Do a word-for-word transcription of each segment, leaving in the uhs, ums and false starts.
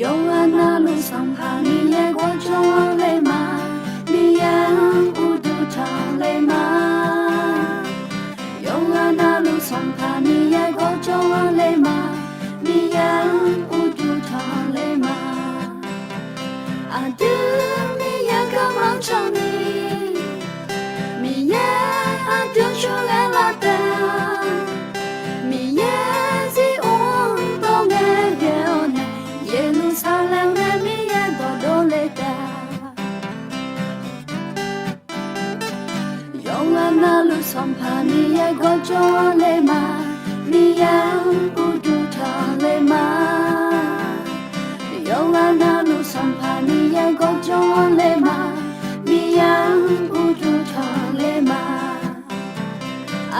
Yawqghaq navluf Sanqpaq Miqyaer gawrjawr-anr le ma. Miqyaer-anr uqduq tanqle ma. Yawqghaq navluf Sanqpaq Miqyaer gawrjawr-anr le ma. Miqyaer-anr uqduq tanqle ma. Aqdui Miqyaer garmanr can ni. Miqyaer aqdui cawghae lar taef-a. Miqyaer Ziqor-anr dawr ngae ghae-awr nae, Yeqlursaqlaeq nae Miqyaer dawqdov le taef-a. Yawqghaq navluf Sanqpaq Miqyaer gawrjawr-anr le ma. Miqyaer-anr uqduq tanqle ma. Yawqghaq navluf Sanqpaq Miqyaer gawrjawr-anr le ma. Miqyaer-anr uqduq tanqle ma.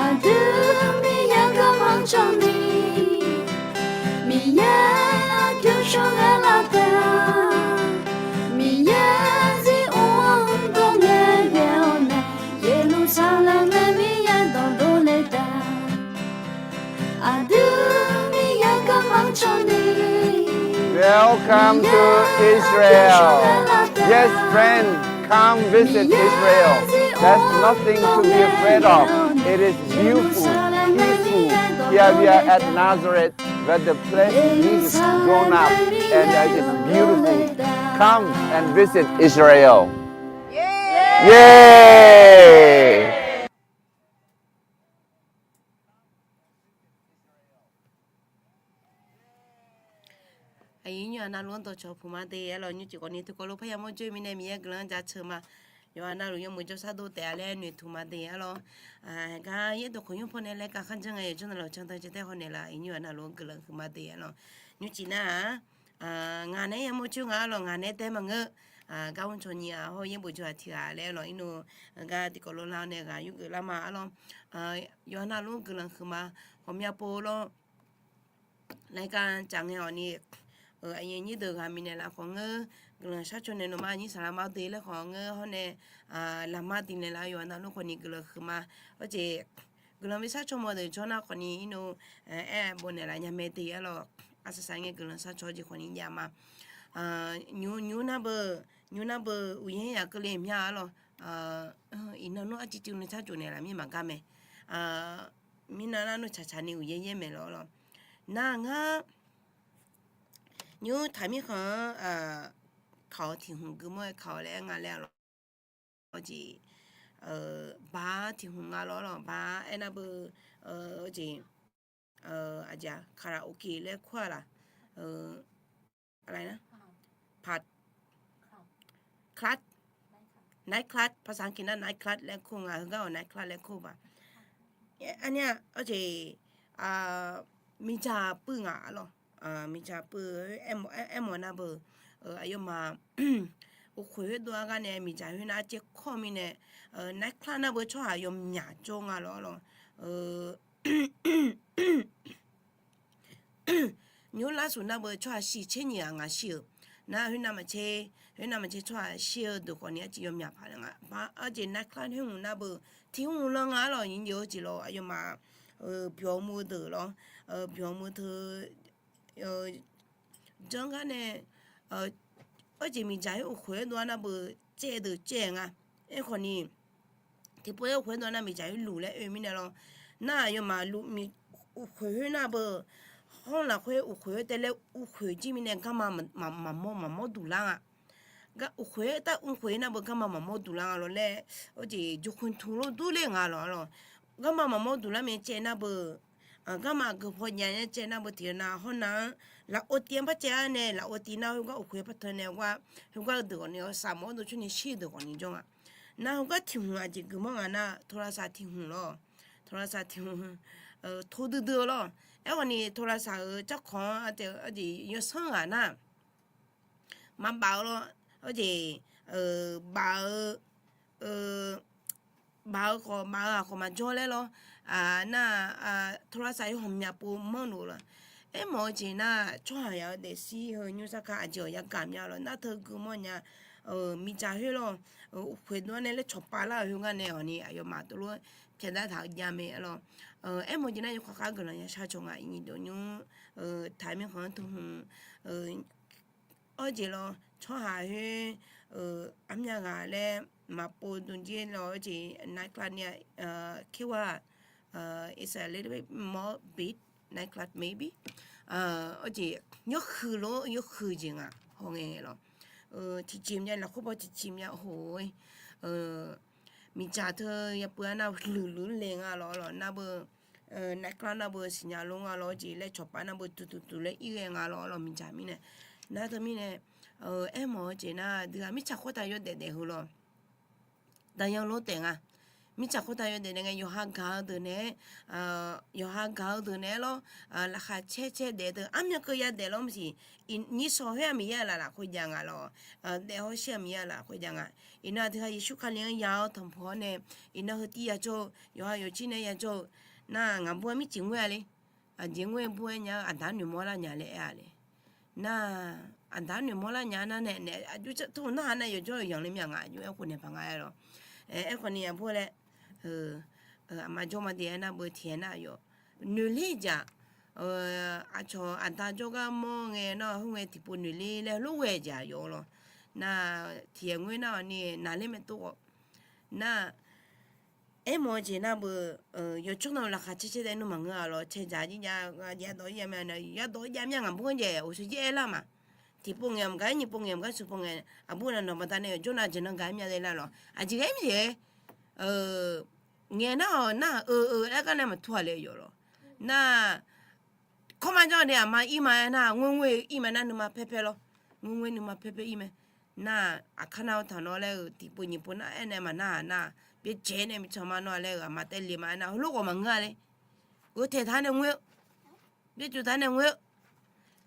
Aqdui Miqyaer garmanr can ni. Miqyaer aqdui cawghae lar taef-a. Miqyaer Ziqor-anr dawr ngae ghae-awr nae, Yeqlursaqlaeq nae Miqyaer dawqdov le taef-a. Aqdui Miqyaer garmanr can ni. Welcome to Israel. Yes, friend, come visit Israel. There's nothing to be afraid of. It is beautiful, peaceful. Here we are at Nazareth, where the place Jesus grown up, and it is beautiful. Come and visit Israel. Yay! Aqyuif nymr-aq navluf-anr dawqcawq puq ma de arlawq. Nymrcif khawfni teukawv lof parya mawr joe mirnae Miqyaer guiqlanq-anr jaceuq ma. Yawqha navluf yawmuiq jawrshar dov taef-a laer noeqtmq ma de arlawq. Gar yaerdawq khawqnymr pawnae laer kakharjanr ngae yawqjawr navluf cantae caetae hawnaeq laf iqnymr-aq navluf-anr guiqlanq huiq ma de arlawq. Nymrcif nar-aq, ngaq nae-aer yamawr coer nga arlawq, ngaq nae-aer tae maqngeur. Gar mrcaw nyi-aq hawr yaerbof jawr-aq tiq ghaq laer arlawq, irnov gar tiqkawv lof lar-awr nae ghaq yurgeuf lar ma arlawq. Yawqha navluf-anr guiqlanq huiq ma. Ghawqmya pov lawr, laer gar caf ngae awq ni, aqyuif aqnyir deuq ghaq miqnaeq laf khawf ngeur, guiqlanq sharcaw naeq nawmaf nyir saqlaq ma de laer khawf ngeur hawr nae, laqma diqnaeq laf yawqha navluf khawfni guiqlanq huiq ma. Hawjeq guiqlanq bi sharcaw mawf deuq jawr nar khawfni irnov aer-a bofnaeq laf nya mae de arlawq. Arsaq saq ngae guiqlanq sharcaw jeq khawfni jav ma. Nymr nymr nar beu, nymr nar beu uqyaer yaq keuvle mya arlawq. Iqnan nmr arcuiv cuiv nae sharcof naeq laf mir maqgar mae. Mirnan nar nmr tsaqtsaq ni uqyaer yaer maeq lawr lawr. Nar ngar nymr taqmir khanq-anr kaq-awr tiq hmq gui mawr-aer kaq-awr laer aer nga laer arlawq. Jeq, bar tiq hmq nga lawr lawq, bar aernar beu, jeq, aqjeq-aq karaoke laer kur-a laq, club, night club, ภาษาอังกฤษ nar night club laer kur nga, heugar-awq night club laer kur baq. Arnyaf arjeq, miqdzaq puiv ngaq arlawq, miqdzaq puiv aermawf nar beu, aqyawfmaf uqkhoeq khoerdov-aer gar nae miqdzaq khoer nar arcaev kawr mirnae, night club nar beu tsawrhaq yawmyaq jawr nga lawr lawq. Nymr lar suf nar beu tsawrhaq shiq tser nyiq ghaq ngaq shir-euq. Nar khoernav maqtser, khoernav maqtser tsawrhaq shir-eu deuq khawfni arcuiv yawmyaq paq nga. Arjeq night club khoer hmq nar beu tiq hmq lan nga arlawq, nyiq jeq-eu jeq lawr aqyawfmaf byawq mr-eu deuq lawr, byawq mr-eu teu janr gar nae, arjeq miqdzaq khoer uqkhoeq khoerdov-aer nar beu caev deuq caev nga. Aerkhawfni tiqpov-aer uqkhoeq khoerdov-aer nar miqdzaq khoer luf laer oe mirnae lawr. Nar aqyawfmaf luf, uqkhoeq khoer nar beu, hawr lafkhoer uqkhoeq khoer tae laer uqkhoeq jir mirnae garma maqmawr maqmawr duq lar nga. Uqkhoeq khoer nar beu garma maqmawr duq lar nga lawr laer, arjeq joqkhoeq tuq lof durler nga lawr lawq. Garma maqmawr duq lar mae caev nar beu, garma aqgeu paw jav-aer caev nar beu tiqnan hawr nar-anr lafov tiv-anr par caev-ar nae lafov tiv nar khoergar uqkhoeq par teu nae gar, khoergar-eu deuq khawfni-awr safmawf-awr dov coer nae shir-eu deuq khawfni jawr nga. Nar khoergar tiq hmq aqjeq gui mawr nga nar โทรศัพท์ tiq hmq lawr, โทรศัพท์ tiq hmq, to duidui-eu lawr. Aerkhawfni โทรศัพท์-euq jarkawq-anr arjeq yawsanr ghaq nar maqbaf-eu lawr. Arjeq baf-eu, baf-eu khawf baf-eu ghaq khawf maqjawr laer lawr. Nar โทรศัพท์ yawhawq myaq pov manr lof lawr. Aermawf-eu jeq nar tsawrhaq yaq-eu daefzir heu nymrsar kar aqjeq-awq yagaq mya lawr. Nar teu gui mawr nya, miqdzaq khoer lawr, uqkhoeq dov-aer nae laer cawqpav lar-euq khoergar nae awqni aqyawfmaf tov lof-aer pyaqdar taq-eu jav mae lawr. Aermawf-eu jeq nar yawkhav khar guiqlanq yashar cawq nga. Iqnyiq dawq nymr taqmir khanq-anr teu hmq Awr jeq lawr, tsawrhaq khoer armyav ghaq laer maqpov dmq jir lawr, awr jeq nightclub ni-a, kewar-aq, it's a little bit more bit nightclub maybe. Awr jeq yawhuiq lor, yawhuiq jeq nga hawngae lawr. Tiqjeq myav lafkhoer paw tiqjeq myav hoq-aer, miqdzaq teu yapeuv-a nar luiqluiq le nga lawr lawr nar beu, nightclub nar beu siqnya lor nga lawr jeq laer cawqpav nar beu tuqtuqtuq laer ir ghae nga lawr lawr miqdzaq mirnae. Nar teumirnae, aermawf-eu jeq nar dui-aq mirtsaq khoertav yawdaef daef heu lawr. Daqyan lor taef nga. Mirtsaq khoertav yawdaef daef ngae yawqha gaq-eu deuq naeq-aer, yawqha gaq-eu deuq naeq-aer lawr, laqkhaq caer caer daef deuq armyan keuv yadaef lawr maqsiq. Nyir shawq khoer-aq Miqyaer-euq laf lafkhoer jav nga lawr. Daef hawsher-aq Miqyaer-euq laf lafkhoer jav nga. Iqnan tiqghaq Yeqsur Kali-anr ya-awr tanqpuq-awr nae, iqnan heu tiv yajawr-eu yawqha yawqcir nae yajawr-eu nar ngaqbur-aer mircif ngoer-a le. Aqjeq ngoer bur-aer nya-eu aqda noeqmawr lar nya laer aer-a le. Nar aqda noeqmawr lar nya nar nae nae aqjox tawr narhaq nar yawqjawr-eu yanq le myav nga aqjox aerkhof naeq paq nga-aer lawr. Aerkhawf ni aqbur laer, aqma jawr ma de-aer nar beu tiq-aer nar yawf noeqler jeq-aq, aqcawq aqda jawrgar mawr ngae nar khoerngae tiqpov noeqler laer lof ghae jeq-aq yawf lawr. Nar tiq-aer ngoer nar-awq ni naqler mae tov khawf nar, aermawf-eu jeq nar beu, yawqcawq nar-eu laqkhaq caer caer daef nmr maqngeur-a lawr. Caerdzaq jir jav yadawq-ir jav mae, yadawq-ir jav myav ngaqbur-anr jaeq uqshoe jir aerlar ma. Tiqpov ngaeq maqgaq-aer nyiq pov ngaeq maqgaq-aer smq pov ngaeq aqbur nav nawq baqda nae yawqjawr nav jeq nan gaq-aer myav daef lar lawr. Aqjeq ghae-ir maqjeq-aer, ngaeq nar-awq nar-eu eu laer gar nae maqtur-a le yawf lawr. Nar kawrma jawr-a de aqma ir ma-aer nar ngoer ngoer ir ma nar nuima paer paer lawr. Ngoer ngoer nuima paer paer ir mae. Nar aqkar nar-eu taq nawr laer-eu tiqpov nyiq pov nar aernae maqnar-aq nar, byaerdzae nae miqtsanq ma nawr-a laer-eu aqma taer le ma aer nar heulof ghawq maqngeur-a le. Ghovtaeq taq nae ngoer-eu, byaerdzae taq nae ngoer-eu.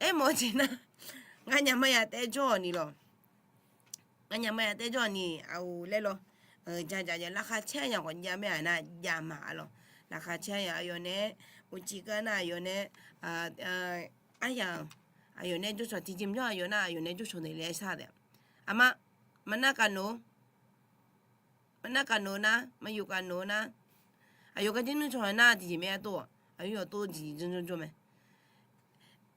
Aermawf-eu jeq nar, nganyaf maya taer jawr-awq ni lawr. Nganyaf maya taer jawr-awq ni, aqoq laer lawr. Jaqjaq jav laqkhaq caer-a yaq khawf jav mae-aq nar jav ma-a lawr. Laqkhaq caer-a yaq aqyawf nae-aer, uqcif gar nar aqyawf nae-aer, aryaq-euq, aqyawf nae jawrcawq tiqjeq mjawr aqyawf nar aqyawf nae jawrcawq naeq le-aer shar taef-a. Aqma, maqnar kavnoq-or, maqnar kavnoq nar, maqyuf kavnoq nar, aqyawf gar jir nuir cawq nar tiqjeq mae-a tov-awq. Aqyawf tov tiqjeq janr janr jawr mae.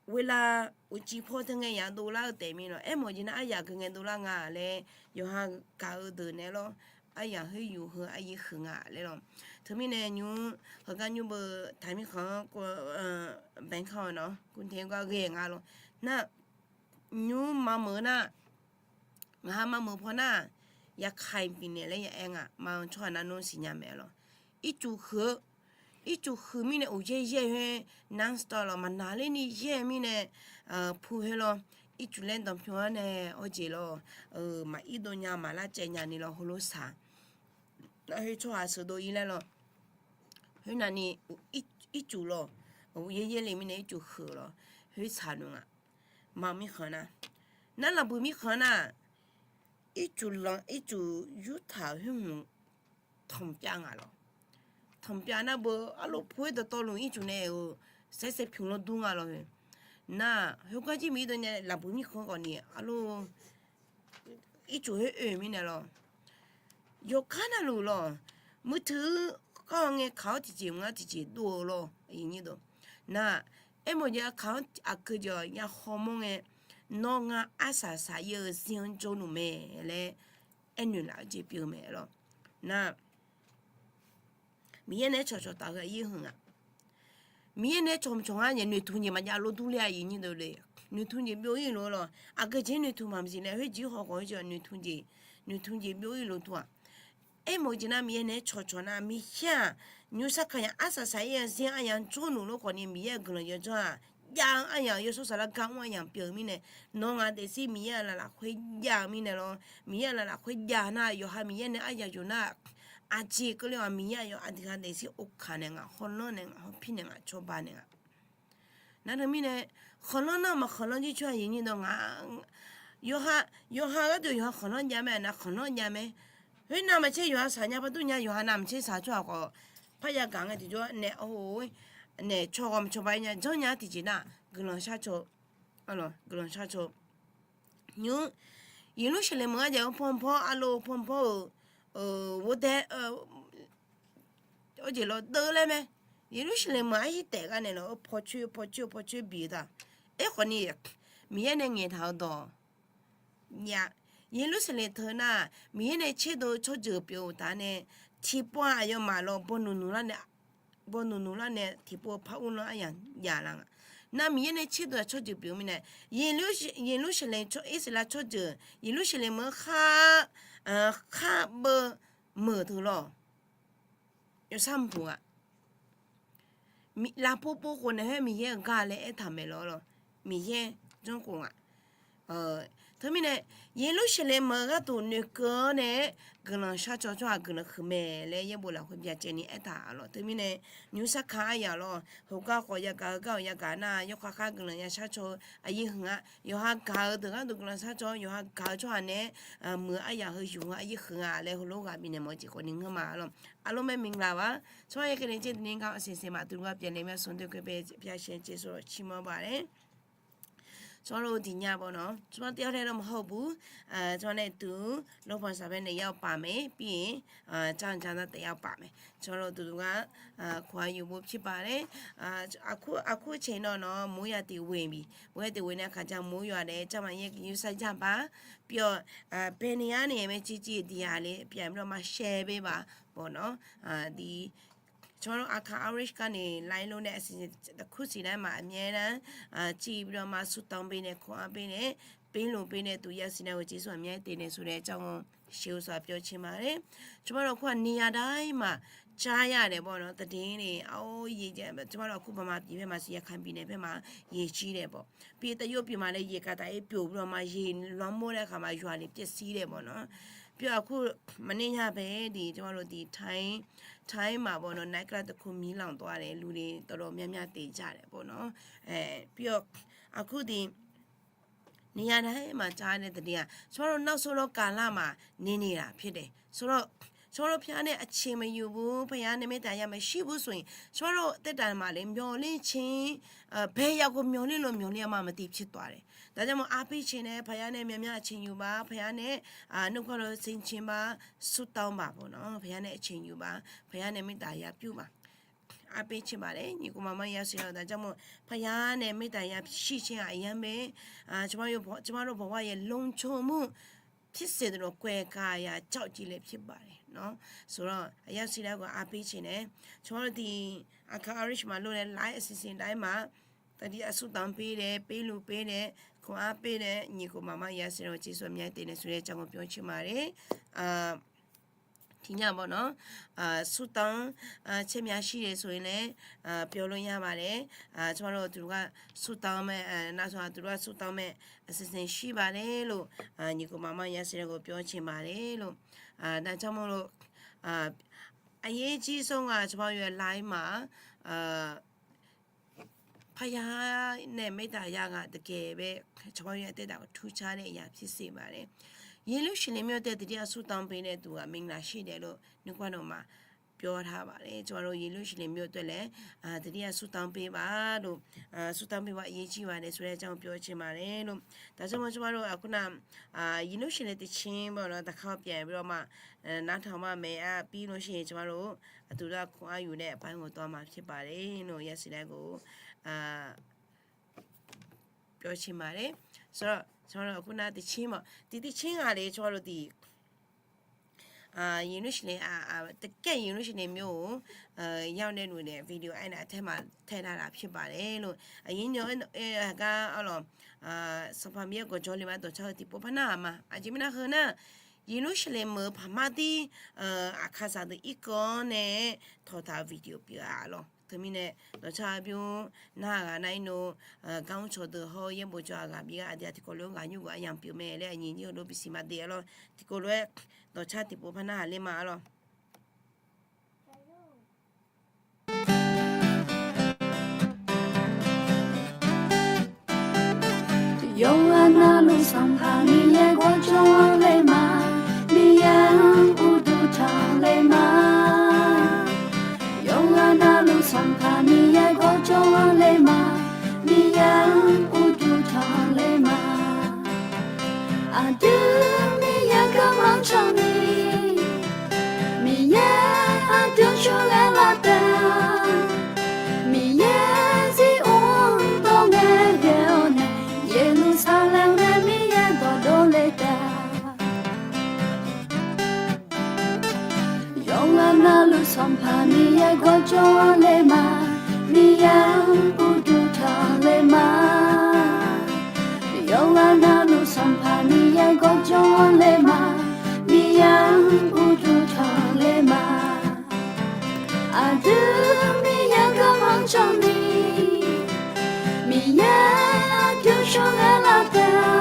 Ghoelar uqcif paw teu ngae yaq dovlar-eu taef mir lawr. Aermawf jeq nar aryaq geu ngae dovlar nga laer yawqha gaq-eu deuq naeq-aer lawr. Aryaq khoer yuf heu aryaer huiq nga laer lawr. Teumirnae nymr heugar nymr beu taq mirkhanq-anr, Bangkok-eu nawq-anr guvdae gar ghae nga lawr. Nar nymr mameuq nar, ngaq ha mameuq paw nar, yaqkaiq bifnaeq laer ya aer nga ma-eu tsawrhaq nar nmr siqnya mae lawr. Ircuf huiq-eu, ircuf huiq mirnae uqyaer yaer khoer nar star lawr maqnaqler ni yaer mirnae, pu khoer lawr, ircuf laer danqpymr-anr nae awr jeq lawr, maqir dov nya maqlar caev nya ni lawr heulof saq. Nar khoer tsawrhaq sheuqdov ir laer lawr. Khoer navni ircuf lawr, uqyaer yaer le mirnae ircuf huiq lawr, khoer saq nmr nga. Ma-eu mirkhanq nar, nar laqbuiq mirkhanq nar, ircuf lanq ircuf yurtaq-euq khoerhmq tanqpyav nga lawr. Tanqpyav nar beu arlof pu-aer dawqtawvluf ircuf nae-euq saersaer pyuq lanr dur nga lawr. Nar khoergar jir miqir dov nya laqbuiq mirkhanq khawf ni arlof ircuf khoer oe mirnae lawr. Yawkar navluf lawr, muiqtui-eu kar-eu ngae kaq-awr tiqjeq mr-awr tiqjeq dov-eu lawr. Nar, aermawf jeq kaq-anr aqkeujeq-awq ya hawmawr ngae, nawr ngar arsaq saq-ir-eu zir-anr jawrluf mae laer aernoeq laf-eu jeq pyeuf-eu mae lawr. Nar, Miqyaer nae-aer cawqcawq taf-eu aqyuif heu nga. Miqyaer nae-aer cawqcawq ngar nae noeqtmq jeq maqjav lof dur ler-a aqyuif nyir deuq le. Noeqtmq jeq byov-ir luf lawr. Aqgeujeq noeqtmq maqsiq nae khoerjeq haw khawf khoerjeq noeqtmq jeq, noeqtmq jeq byov-ir luf dur-aq. Aermawf-eu jeq nar Miqyaer nae-aer cawqcawq nar Miqyaer-aq nymrsar kanya arsaq saq-ir-a zir-anr aryamq jawrluf lor khawf ni Miqyaer-euq guiqlanq yawdzanr-aq jav-eu aryamq yawshawr saflar gar mr aryamq pyeuf-eu mirnae, nawq ngaq daefzir Miqyaer-euq laflaf khoer jav-eu mirnae lawr. Miqyaer-euq laflaf khoer jav nar yawqha Miqyaer nae aryaq yuf nar, aqjeq keuvle-awq Miqyaer aqyawf aqdui ha daefzir ovkaq naeq ngaq hawlanr naeq ngaq hawpir naeq ngaq cawba naeq ngaq. Nar teumirnae khanqlanr nar maqkhanqlanr jircoer aqyuif nyir dawq ngaq, yawqha, yawqha gharduq yawqha khanqlanr jav mae, aqnav khanqlanr jav mae. Khoernav maqtser yawqha saqnya par dur nya yawqha navmaqtser saq tsawrhaq khawf, parya gaq ngae tiqjawr nae, naeq caw ghawqmq cawba nya janrnya tiqjeq nar guiqlanq sharcaw, guiqlanq sharcaw. Nymr, Yeqlursaqlaeq meuq-anr jav-eu panpawr arlov panpawr-euq, ghordae, awr jeq lawr deuv laer mae. Yeqlursaqlaeq meuq arhir taef gar naeq lawr-eu pawcoer pawcoer pawcoer bi-eu ta. Aerkhawf ni, Miqyaer nae ngaeqtaq-eu dawq jav. Yeqlursaqlaeq teu nar, Miqyaer nae tserdov-eu tsawrjeuq pyeuf-eu uqtaf nae, tiqpov-aq aqyawfmaf lawr, bawnuq nuq lar nae, bawnuq nuq lar nae tiqpov par ur lanr aryamq jav lar nga. Nar Miqyaer nae tserdov-aq tsawrjeuq pyeuf-eu mirnae, Yeqlursaqlaeq, Irsaqlaeq tsawr-, Irsaqleqlav tsawrjeuq Yeqlursaqlaeq meuq-anr khar, khar beu meuq teu lawr. Yawsar mq puq-aq, lafpov pov khof naeq-aer Miqyaer-euq gar laer aertaq maeq lawr lawr. Miqyaer janrkhof nga. Teumirnae, Yeqlursaqlaeq meuq-eu gharduq noeqkeuv-awr nae-aer guiqlanq sharcaw tsawrhaq guiqlanq huiq mae laer yaerbof lafkhoer byacaevni aertaq lawr. Teumirnae, nymrsar ka aryaq lawr, heugar khawf yagaq-eu gar-awq yagaq nar, yawkhav khar guiqlanq ya sharcaw-eu aqyuif huiq-a. Yawqha gaq-eu deuq gharduq guiqlanq sharcaw, yawqha gaq-eu tsawrhaq nae-aer muiq-eu aryaq heu yuq-eu aqyuif huiq nga laer heulof ghaq bifnaeq mawf-eu jeq khawfni ngeur ma lawr. Aqlof mae mingla-a. Tsawrhaq yaer keuvni jerdni gar-awr saqsaq ma duqgar pyaeqle mya smr doe khoer bae pyashar jeq sawr ciqmanr baq laer. Tsawrhaq tiqnya bawq nawr, tsawrhaq taef-aer laer lawr maqhaw buq. Tsawrhaq nae duq lawrbanq saqbae naeq ya-awr paq mae, bir-iq, jar jar nar taef ya-awr paq mae. Tsawrhaq duq duq gar, khof-a yuq bo pyir baq laer, aqkur aqkur caeq nawr nawr mur ya tiq ghoeq bi, mur ya tiq ghoeq nae aqkaq ja mur yawq-a laer jarma yaer gaq yur sar jar baq. Pyeuf-awq, baenae-aer nae mae civ civ-eu diq-a le pyaeq mr lawr ma shaer bae baq bawq nawr, di tsawrhaq aqkaq Irish gar nae laer lof nae siq, taqkur siq laer ma aqmyaer nar, civ bi lawr ma surtanq bae nae khof-a bae nae, baeluf bae nae duq ya siq nar-eu jeq sawr aqmyaer taef nae sawr nae jar-awr sheuq-eu sawr-aq pyawr cae ma laer. Tsawrhaq lawq kur-aq ni ya dar-ir ma jar ya daef bawq nawr taqdeq nae ar-or yaer ja tsawrhaq lawq kur baqma pyeuf paer ma siq ya kan bifnaeq paer ma yaeq jir daef bawq. Pyeuf taqyawf pyeuf ma laer yaeq kaq taf-ir pyeuf bi lawr ma yaeq lanmawr laer khaq ma yawqha le pyaev sir daef bawq nawr. Pyeuf aqkur maqner nya bae-aer di tsawrhaq lawq di tae tae ma bawq nawr naeq kar taqkur miqlanq dawv-a laer luf le dawqdawq myavmyav taef ja daef bawq nawr. Pyeuf aqkur di ni ya nar-aer maqjav nae taqdeq-aq tsawrhaq lawq nar sawr lawr kaq lar ma naeq naeq laf pyaer daef sawr lawr. Tsawrhaq lawq pyar nae aqceq maqyuf bur, paqya nae maertaq ya maqshir bur smq-iq tsawrhaq lawq taev taq ma le myawq ler ceq, bae ya khawf myawq ler lawq myawq ler-a ma maqtiv pyaer tawf-a le. Daqjar mawf arpir ceq nae paqya nae myavmyav aqceq yuf baq, paqya nae nuikhanr lawq ceq ceq baq, surtanq baq bawq nawr paqya nae aqceq yuf baq, paqya nae maertaq ya pyur baq. Arpir ceq baq laer nyiq khof maqma ya siq lar-eu daqjar mawf paqya nae maertaq ya shir ceq-aq yar mae. Tsawrhaq lawq bawq war yaeq lmr tsawr mur pyaer saeq dawqdawq kaev kaq ya jar-awq jir laer pyaer baq le nawr. Sawr lawq aqyar siq lar-eu khawf arpir ceq nae tsawrhaq lawq di aqkaq Irish maqlof nae laer siq siq laer ma taqdeq aqsurtanq paer laer, paerluf paer laer, khof-ar paer laer, nyiq khof maqma ya siq lar-eu jeq sawr aqmyaer taef nae sawr laer jar-awr pyawr cae ma le. Tiqnya bawq nawr, surtanq-anr caer mya shir le sawr-ir laer, pyawr lof nya ma le. Tsawrhaq lawq duq gar surtanq mae, nar sawr-aq duq gar surtanq mae, aqsaeq saeq shir baq le lof, nyiq khof maqma ya siq lar-eu khawf pyawr cae ma le lof. Daqjar mawf lof, aqyaer jir sawr nga tsawrhaq lawq laer ma paqya nae maertaq ya ghaq taqgaeq bae tsawrhaq lawq taev taf tur car nae ya pyaer saeq baq le. Yeqlursaqlaeq myav taev taqdeq aqsurtanq paer nae duq ghaq maqlaf shir daef lof nuikhanr nawq ma pyawr taq baq le. Tsawrhaq lawq Yeqlursaqlaeq myav taev laer taqdeq aqsurtanq paer baq lof, surtanq paer baq yaer jir baq nae sawr laer jar-awr pyawr cae ma le lof. Daqjar mawf tsawrhaq lawq aqkur nav Yeqlursaqlaeq tiqcin bawq nawr daqkar-awr pyaeq bi lawr ma nar taq ma maeq-a pir lawr shir tsawrhaq lawq aqduq lar khof-ar yuf nae aqpar ngawr dawr ma pyaer baq le lof ya siq lar-eu khawf pyawr cae ma le. Sawr lawq aqkur nav tiqcin mawf tiq tiqcin ghaq le tsawrhaq lawq tiq Yeqlursaqlaeq taqkaer Yeqlursaqlaeq myav-or, yar nae luf nae video aernaeq taer ma taer lar laf pyaer baq le lof. Aqyuif nyaw-aer gar-awr lawq, Sanqpaq Miqyaer gawqjawq le ma dawqcar-eu tiqpov par narhaq ma. Aqjeq mirnae heu nar, Yeqlursaqlaeq meuq-eu paqmar dir aqkaqzaq deuq irkeuv-anr nae tawqtaq-eu video pyeuf-a lawq. Teumirnae dawqcar bymr narhaq ghaq nar-ir nmr, gar mr cawq deuq hawr yaerbof cawq-aq ghaq bi gar aqdui-aq tiqkawv lof-aer ghaq nymr guf aryamq pyeuf mae laer aqnyir nyir-eu lof bisiq ma daef-a lawq. Tiqkawv lof-aer dawqcar tiqpov par narhaq ler ma-a lawq. Yawqghaq navluf Sanqpaq Miqyaer gawqjawq-anr le ma, Miqyaer-anr uqduq taq le ma. Yawqghaq navluf Sanqpaq Miqyaer gawqjawq-anr le ma, Miqyaer-anr uqduq taq le ma. Aqdui Miqyaer garma cawq ni, Miqyaer aqdui cawqghae lar taef-a. Miqyaer Ziqor-anr dawq ngae ghae-awr nae, Yeqlursaqlaeq nae Miqyaer dawqdov le taef. Gawrjawr-anr le ma, Miqyaer-anr uqduq tanqle ma. Yawqghaq navluf Sanqpaq Miqyaer gawrjawr-anr le ma, Miqyaer-anr uqduq tanqle ma. Aqdui Miqyaer garma cawni, Miqyaer aqjox shawrghae lar taef-a.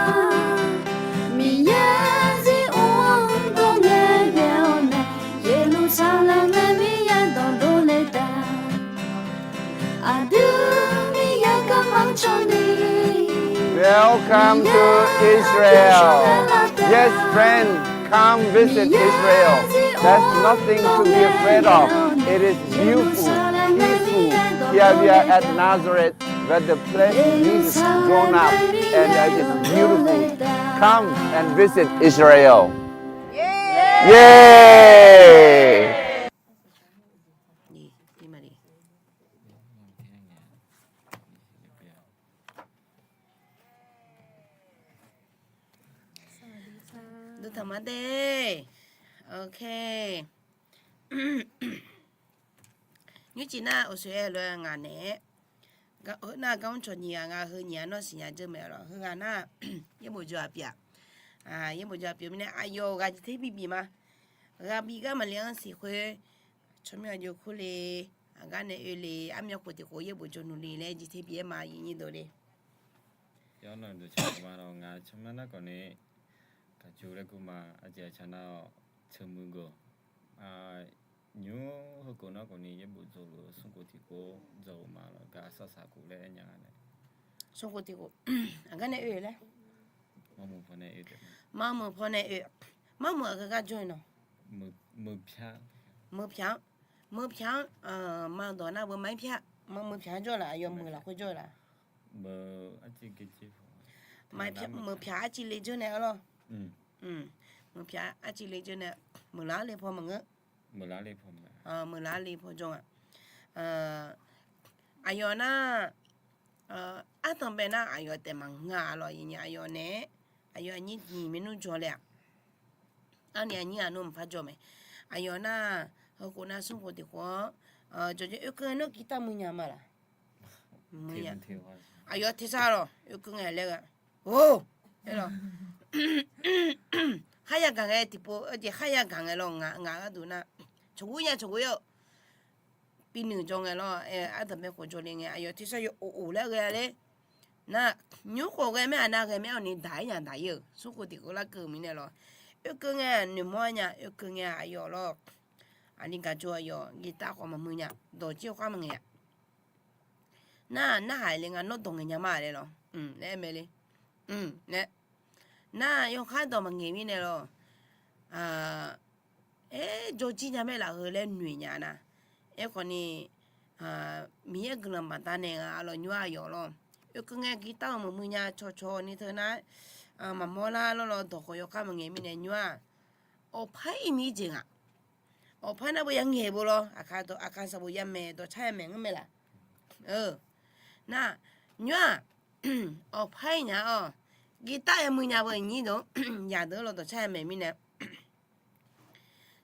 Miqyaer Ziqor-anr dawr ngae ghae-awr nae, Yeqlursaqlaeq nae Miqyaer dawqdov le taef-a. Aqdui Miqyaer garma cawni. Welcome to Israel. Yes, friend, come visit Israel. There's nothing to be afraid of. It is beautiful, peaceful. Here we are at Nazareth, where the place is grown up and it is beautiful. Come and visit Israel. Yay! Nymrcif nar uqsoeq-aer lof-aer ngaq naeq-aer, heu nar gar mr cawq nyiq ghaq nga, heu nyiq ghaq nawr siqnya dzeur mae lawq. Heughaq nar yaerbof jawr-aq pyeuf-aq, yaerbof jawr-aq pyeuf mirnae aqyawf ghaq jeq ter bibif ma. Ghaq bif gar maqle-anr siq khoer, tsawrmyanr aqjox kur le, aqgar nae oe le, armyan khof tiq khof yaerbof jawr nuq le laer jeq ter bif-aer ma, yif nyir dov le. Yawr nawq dawqtawq ma lawq, ngaq tsawrmyanr nar khawf ni gaqjur laer kur ma. Aqjeq aqcaq nar-awq, teuq muiq gawq, nymr heukhof nar khawf ni yaerbof jawr-eu smrkhof tiq khof jawr-eu ma lawq, gar sar saq khof laer aer nya nga nae. Smrkhof tiq khof aqgar nae oe laer, maqmuiq paw nae oe, maqmuiq aqgeu gar jawr-eu nawq, meuq pyaq, meuq pyaq-anr, maqdawq nar beu maqir pyaq, maqmuiq pyaq-anr jawr laf, aqyawf meuq lafkhoer jawr-eu laf. Meuq pyaq arciv le dzeur nae arlawr. Meuq pyaq arciv le dzeur nae, meuq laf le paw maqngeur. Meuq laf le paw jawr nga. Aqyawf nar, ardanqbae nar aqyawf taef maqngeur-a lawq, yif nyir aqyawf nae, aqyawf aqnyir nyiq maernmr jawr le-aq. Arni aqnyir aqnmr maqpar jawr mae. Aqyawf nar, heukhof nar smrkhof tiq khof-anr, jawqjawr oekeuv ngae nar guitar muiq nya ma laf. Aqyawf tersar lawq, oekeuv ngae laer ghae, or, aer lawq, kharya gaq ngae tiqpov, jeq kharya gaq ngae lawq, ngaq gharduq nar, cawqgor nya cawqgor-aer-eu, binuiq jawr ngae lawr, ardanqbae khof jawr le ngae aqyawf tersar yaw of of laer ghae-a ler. Nar, nymr khof ghae maer-aq nar ghae maer-awr ni daq-ir nya daq-ir-euq smrkhof tiq khof larkeuv mirnae lawq. Oekeuv ngae noeqmawr-aer nya, oekeuv ngae aqyawf lawr, aqli gaq jawr aqyawf guitar khawf maqmuiq nya, dawq jir yawkhar maqngaeq-a. Nar, narhaq le nga, nawr dawq ngaeq nya ma laer lawr, laer aer mae le. Nar, yawkhar dawq maqngaeq mirnae lawr, aer, jawr jir nya maer laf heu laer noeq nya nar. Aerkhawf ni, Miqyaer guiqlanq baqdanae nga lawq, nymr aqyawf lawr. Oekeuv ngae guitar-eu maqmuiq nya cawqcawq ni teu nar, maqmawr lar lawr lawr, dawq khawf yawkhar maqngaeq mirnae nymr-aq, awqpar-ir mir jeq ngaq. Awqpar nar beu yangaeq bo lawr, aqkar sanqbof yamaeq dawqcar yamaeq ngar mae laf. Nar, nymr-aq, awqpar-ir nya-awq, guitar yamui nya beu nyir deuq, yaqdeuq lawr dawqcar yamaeq mirnae,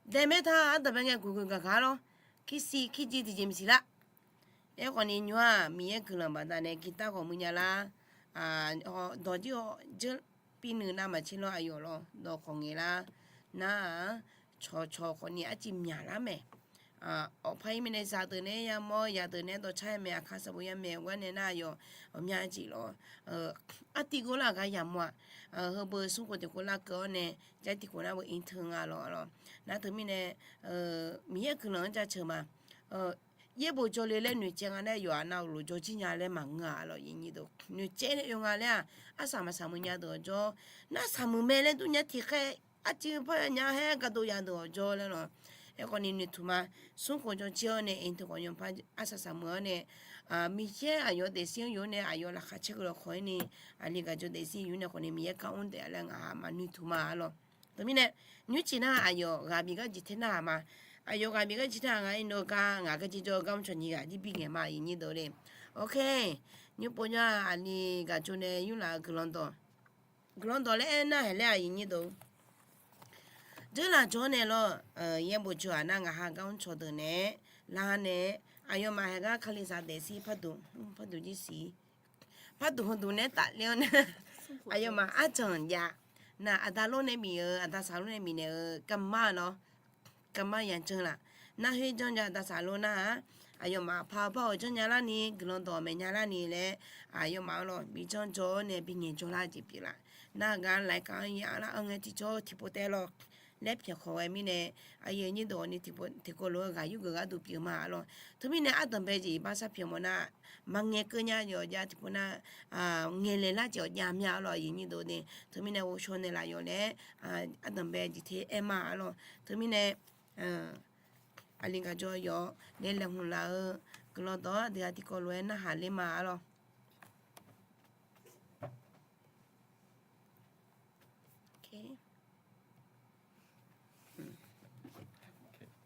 daemaer ta ardanqbae ngae guiqguiq gaqgaq lawr, kirsiq kirjir tiqjeq maqsiq lar. Aerkhawf ni nymr-aq, Miqyaer guiqlanq baqdanae guitar khawf mui nya lar. Dawq jir-awr jeur binuiq navmaqtser lawr aqyawf lawr dawq khawf ngaeq lar. Nar-aq, cawqcawq khawf ni arciv myaqlar mae. Awqpar-ir mirnae zaqdeuq nae yamawr, yaqdeuq nae dawqcar yamaeq, aqkar sanqbof yamaeq, gar nae nar aqyawf awqmya arciv lawr. Artiv ghovlar-aq gar yamawr-aq, heubeu smrkhof tiq khof larkeuv-awr nae, jar tiq khof nar beu ir teu nga lawr lawr. Nar teumirnae, Miqyaer guiqlanq-anr jaceuq ma. Yaerbof jawrle laer noeqcaev nga nae yawqha navluf jawr jir nya laer maqngeur-a lawq, yif nyir deuq. Noeqcaev nae oe nga laer-aq, arsaq maqsaq muiq nya deuq-awq jawr. Nar saq muiq mae laer durnya tiqkhaer arciv par nya haer gardov ya deuq-awq jawr laer lawq. Aerkhawf ni noeqtmq ma. Smrkhof jawr jir-awr nae aer teu khawf nymr par arsaq saq muiq-awr nae, Miqyaer aqyawf daefzir-anr yawr nae aqyawf laqkhaq caer guiqlanq khawf-ir ni, aqli gaq jawr daefzir yur nae khawf ni Miqyaer kar mr taef laer ngaq-haq maqnoeqtmq ma lawq. Teumirnae, nymrcif nar aqyawf ghaq bif gar jeq ter narhaq ma. Aqyawf ghaq bif gar jeq ter-aq nga-ir nar-eu gar ngaq gar jeq jawr-eu gar mr cawq nyiq ghaq jir bi ngaeq ma, yif nyir deuq le. Ok, nymr pov nya aqli gaq jawr nae yurlaf-eu guiqlanq dawq, guiqlanq dawq laer aer narhaq laer-aq, yif nyir deuq. Dzeurlaf jawr nae lawr, yaerbof jawr-aq nar ngaq-haq gar mr cawq deuq nae-aer lar nae, aqyawfmaf heugar kalizaq daefsir parduq, parduq jir siq, parduq heuduq nae tafler-awr nae, aqyawfmaf arjanq jav. Nar aqda lor nae bif-eu, aqda saqlor nae bifnaeq-eu garma lawr, garma yajanr laf. Nar khoer janr jav aqda saqlor nar-aq, aqyawfmaf paq-eu bar-awq janrnya larni, guiqlanq dawq maeqnya larni laer, aqyawfmaf-anr lawr bi janr jawr-awr nae bi ngaeq jawr lar jeq pyeuf laf. Nar gar laeqkaq-anr ya lar-anr ngae tiqjawr tiqpov taef lawr laer pyaeq khawq ghae mirnae, aqyuif aqnyir deuq-awq ni tiqkov lof-aer ghaq yurgeuf gharduq pyeuf ma-a lawr. Teumirnae ardanqbae jeq iqbax sharpyaeq mawf nar, maqngaeq keuv nya yawqjav tiqpov nar, ngaeqlaeq lar jeq-awq jav mya-a lawr, aqyuif aqnyir deuq ni. Teumirnae ghovshaw naeqlaf yawq laer, ardanqbae jeq te aer ma-a lawr. Teumirnae, aqli gaq jawr yawq nae laeqhmq laf-eu guiqlanq dawq-anr aqdui-aq tiqkawv lof-aer narhaq ler ma-a lawr.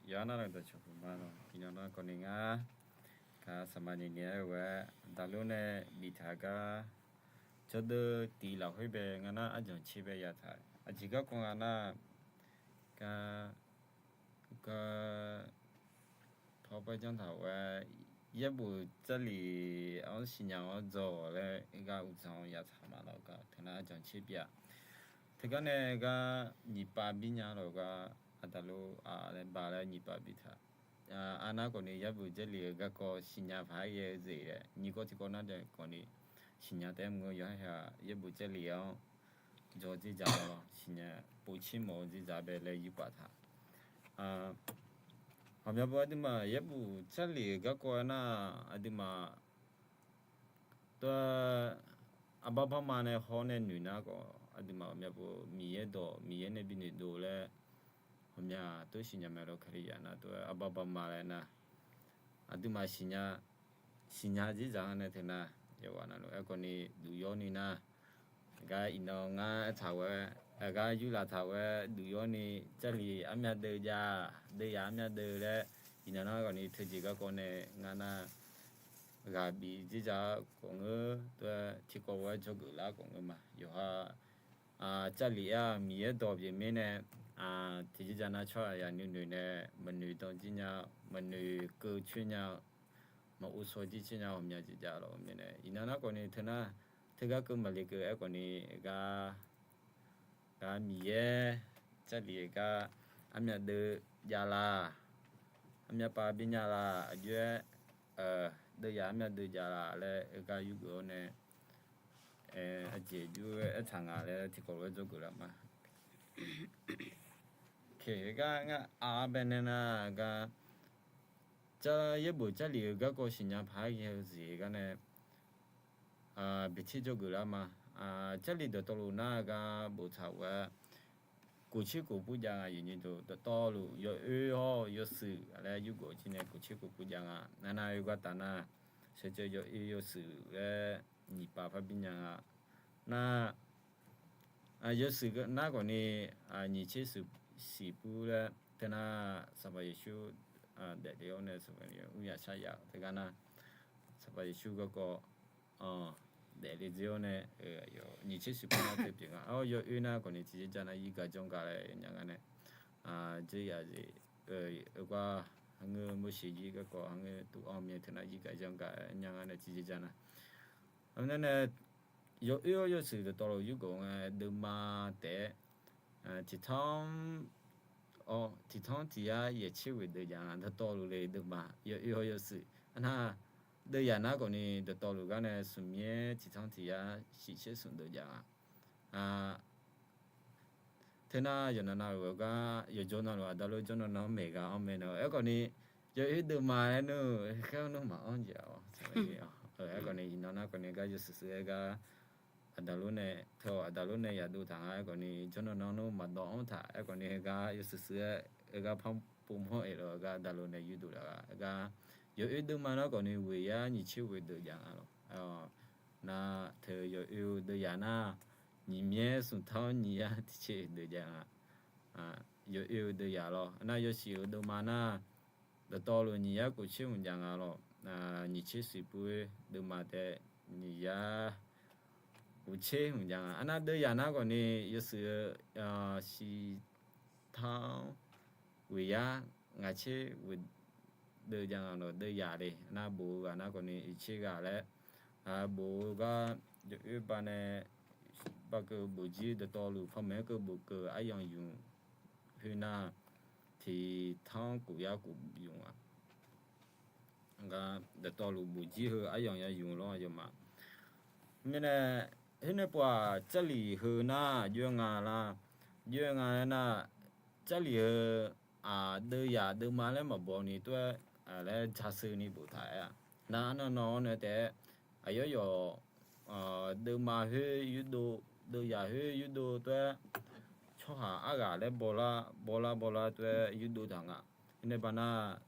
Yawqha nar-aq dawqcawq puq ma lawr, iqnan nar kawvni ngar, ka saqma nyae nyae-aer ghae-aer daqlur nae biftaq gar, jawrdeuv tiq lafkhoer bae ngar nar arjanq tser bae yataq. Aqjeq garkawv nga nar, gar, gar, pawr bae janr taq ghae-aer, yaerbof Jarlif-anr siqnya-awr dzaw-awq laer gar uqdzan-awr yataq ma lawr gar, teunar arjanq tser byav. Teugar nae gar nyiq pav bir nya lawr gar, aqdaqlur-aq laer ba laer nyiq pav bir taq. Arnar khawfni yaerbof Jarlif-euq garkawv siqnya paq-aer ghae-eu jeq laer nyiq kawv tiqkawv nar deuq khawfni siqnya taef-aer mr-eu yawqha-aq yaerbof Jarlif-anr dzaw dzerdzaq-awr siqnya povtser mawf-eu dzerdzaq bae laer yurpaf taq. Ghawqmya beu aqduimaf yaerbof Jarlif-euq garkawv-aer nar, aqduimaf tov-aer arbar barma nae hawr nae noeq nar khawf, aqduimaf ghawqmya beu Miqyaer dawq Miqyaer nae bi noeqdov laer ghawqmya tov siqnya mae lawr. Kalizaq nar tov-aer arbar barma laer nar, aqduimaf siqnya, siqnya dzerdzaq-anr nae teunar, yawqghaq navluf aerkhawfni duq yawr ni nar, gar iqnan ngar aertaq ghae-aer, aqgar yurlaf taq ghae-aer duq yawr ni, Jarlif armyav deuv jav, deuv yaq armyav deuv laer, iqnan nar khawfni teujeq garkawv nae ngar nar ghaq bif dzerdzaq khawf ngeur, tov-aer tiqkawv ghof-aer dzawgeuf lar khawf ngeur ma. Yawqha Jarlif-aq Miqyaer dawq pyeuf mirnae, tiqjeq dzaq nar tsawrhaq yaq nuinoeq nae maqnoeq dan jir nya, maqnoeq keuv coer nya, maqov shaw jir coer nya ghawqmya jeq jav lawr mirnae, iqnan nar khawfni teunar, teugar keuv maqle keuv aerkhawfni, gar, gar Miqyaer Jarlif-eu gar armyav deuv jav la, armyav pav bi nya la, aqjox-aer deuv yaq armyav deuv jav la laer gar yurgeuf-awr nae, aqjeq jur-aer aertaq nga laer tiqkawv lof-aer dzawgeuf lar ma. Gar ngar aq bae nae nar, gar Jar, yaerbof Jarlif-euq garkawv siqnya paq-aer ghae-eu jeq gar nae, beqtir dzawgeuf lar ma. Jarlif dawqtawvluf nar gar boftaq ghof-aer, kof tser kof pur jav nga. Yawqnyir deuq dawqtawvluf yawoer hawr-eu yawshuif laer yurgeuf jir nae kof tser kof pur jav nga. Nar nar oe gar taf nar, sheuqceuv yawoer yawshuif laer nyiq pav par bi nya nga. Nar, yawshuif nar khawfni, nyiq tser shuif pur laer teunar, Sanqpaq Yeqsur daefle-awr nae Sanqpaq Yeqsur mr yaq shar yaq teugar nar, Sanqpaq Yeqsur garkawv daefle dzer-awr nae, nyiq tser shuif pur nar teu pyeuf nga. Yawoer nar khawfni tiqjeq jav nar yir gaq janr gaq laer nya nga nae, dzer yaq zeq, oe gar, hangeur Morseq jir garkawv hangeur tov-anr mir-aer teunar yir gaq janr gaq nya nga nae tiqjeq jav nar, nar nae yawoer-awr yawshuif dawqtawvluf yurgeuf nga. Deuvma taef-aer tiqtanr, tiqtanr tiq yar yaeq tser ghoeq deuv jav nga. Dawqtawvluf le deuvma yawoer-awr yawshuif nar, deuv yaq nar khawfni dawqtawvluf gar nae smq myaer tiqtanr tiq yar shif tser smq deuv jav nga. Teunar yawqnan navluf-eu gar yawqjawr navluf aqda lof jawrnan nan-anr maeq ghaq-anr mae na. Aerkhawfni yawoer deuvma laer nmr-eu khaer nmr maqanr jeq-awq. Aerkhawfni iqnan nar khawfni gar yawshuif shuif-aer gar aqda lof nae teu-awq. Aqda lof nae yadov taq nga. Aerkhawfni jawrnan nan nmr maqdawv-anr taq. Aerkhawfni gar yawshuif shuif-aer gar par pov manr-aer laf-eu gar aqda lof nae yurdov laf gar gar yawoer deuvma nar khawfni ghoeq yar nyiq tser ghoeq deuv jav nga lawq. Nar teu yawoer-eu deuv yaq nar, nyiq myaer smq tanr nyiq yar tiq tser deuv jav nga. Yawoer-eu deuv yaq lawr. Nar yawshuif-eu deuvma nar, dawqtawvluf nyiq yar kof tser hmq jav nga lawq. Nyiq tser shuif pur-eu deuvma taef nyiq yar kof tser hmq jav nga. Arnar deuv yaq nar khawfni yawshuif-eu shiq tanr ghoeq yar ngaq tser ghoeq deuv jav nga lawq, deuv yaq le nar bof-eu ghaq nar khawfni iqtser ghaq laer bof-eu gar, oerba nae bavkeuv bof jir dawqtawvluf panmaeq-aer keuv bofkeuv aryamq yumq khoernar, tiqtanr kof yar kof yumq-aq, gar dawqtawvluf bof jir heu aryamq ya yumq lawr aqyawfmaf. Mirnae, khoernae pov-aq, Jarlif heu nar aqjox-aer nga lar, aqjox-aer nga aernar, Jarlif heu aqdeuv yaq deuvma laer maqbaw ni tov-aer laer jasheu ni boftaq-aer-a. Nar arnan nan-awr nae taef-aer aqyawf yawf deuvma khoer yurdov, deuv yaq khoer yurdov tov-aer, tsawrhaq arghaq laer bawlar bawlar bawlar tov-aer yurdov taq nga. Khoernae baqnar,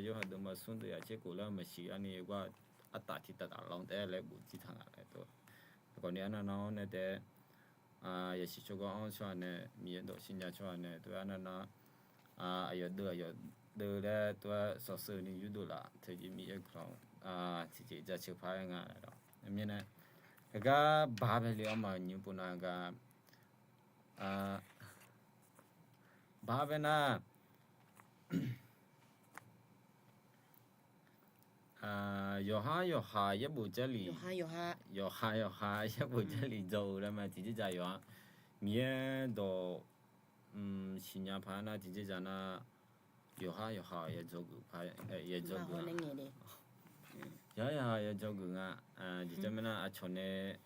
yawhaq deuvma smr deuv yaq tser khof laer maqsiq arni gar artaf tiq taf taf lanr taef-aer laer bof jir taq nga laer tov. Khawfni arnan nan-awr nae taef-aer yasiq tsawrganr-anr tsawrhaq nae, Miqyaer dawq shirnya tsawrhaq nae tov-aer arnan nan aqyawf deuv aqyawf deuv laer tov-aer sawqseu ni yurdov laf teu jeq Miqyaer guiqlanq tiqjeq jaceuq paq-aer nga lawq. Mirnae, heugar baq bae le-awr maqnymr pov nar gar baq bae nar, yawqhar yawqha yaerbof Jarlif, yawqha yawqha yaerbof Jarlif dzaw-eu laer ma tiqjeqjaq yawqha Miqyaer dawq siqnya paq-aer nar tiqjeqjaq nar, yawqha yawqha ya dzawgeuf, ya dzawgeuf, yawqha yawqha ya dzawgeuf nga. Jeq jawr mirnar aqcawq nae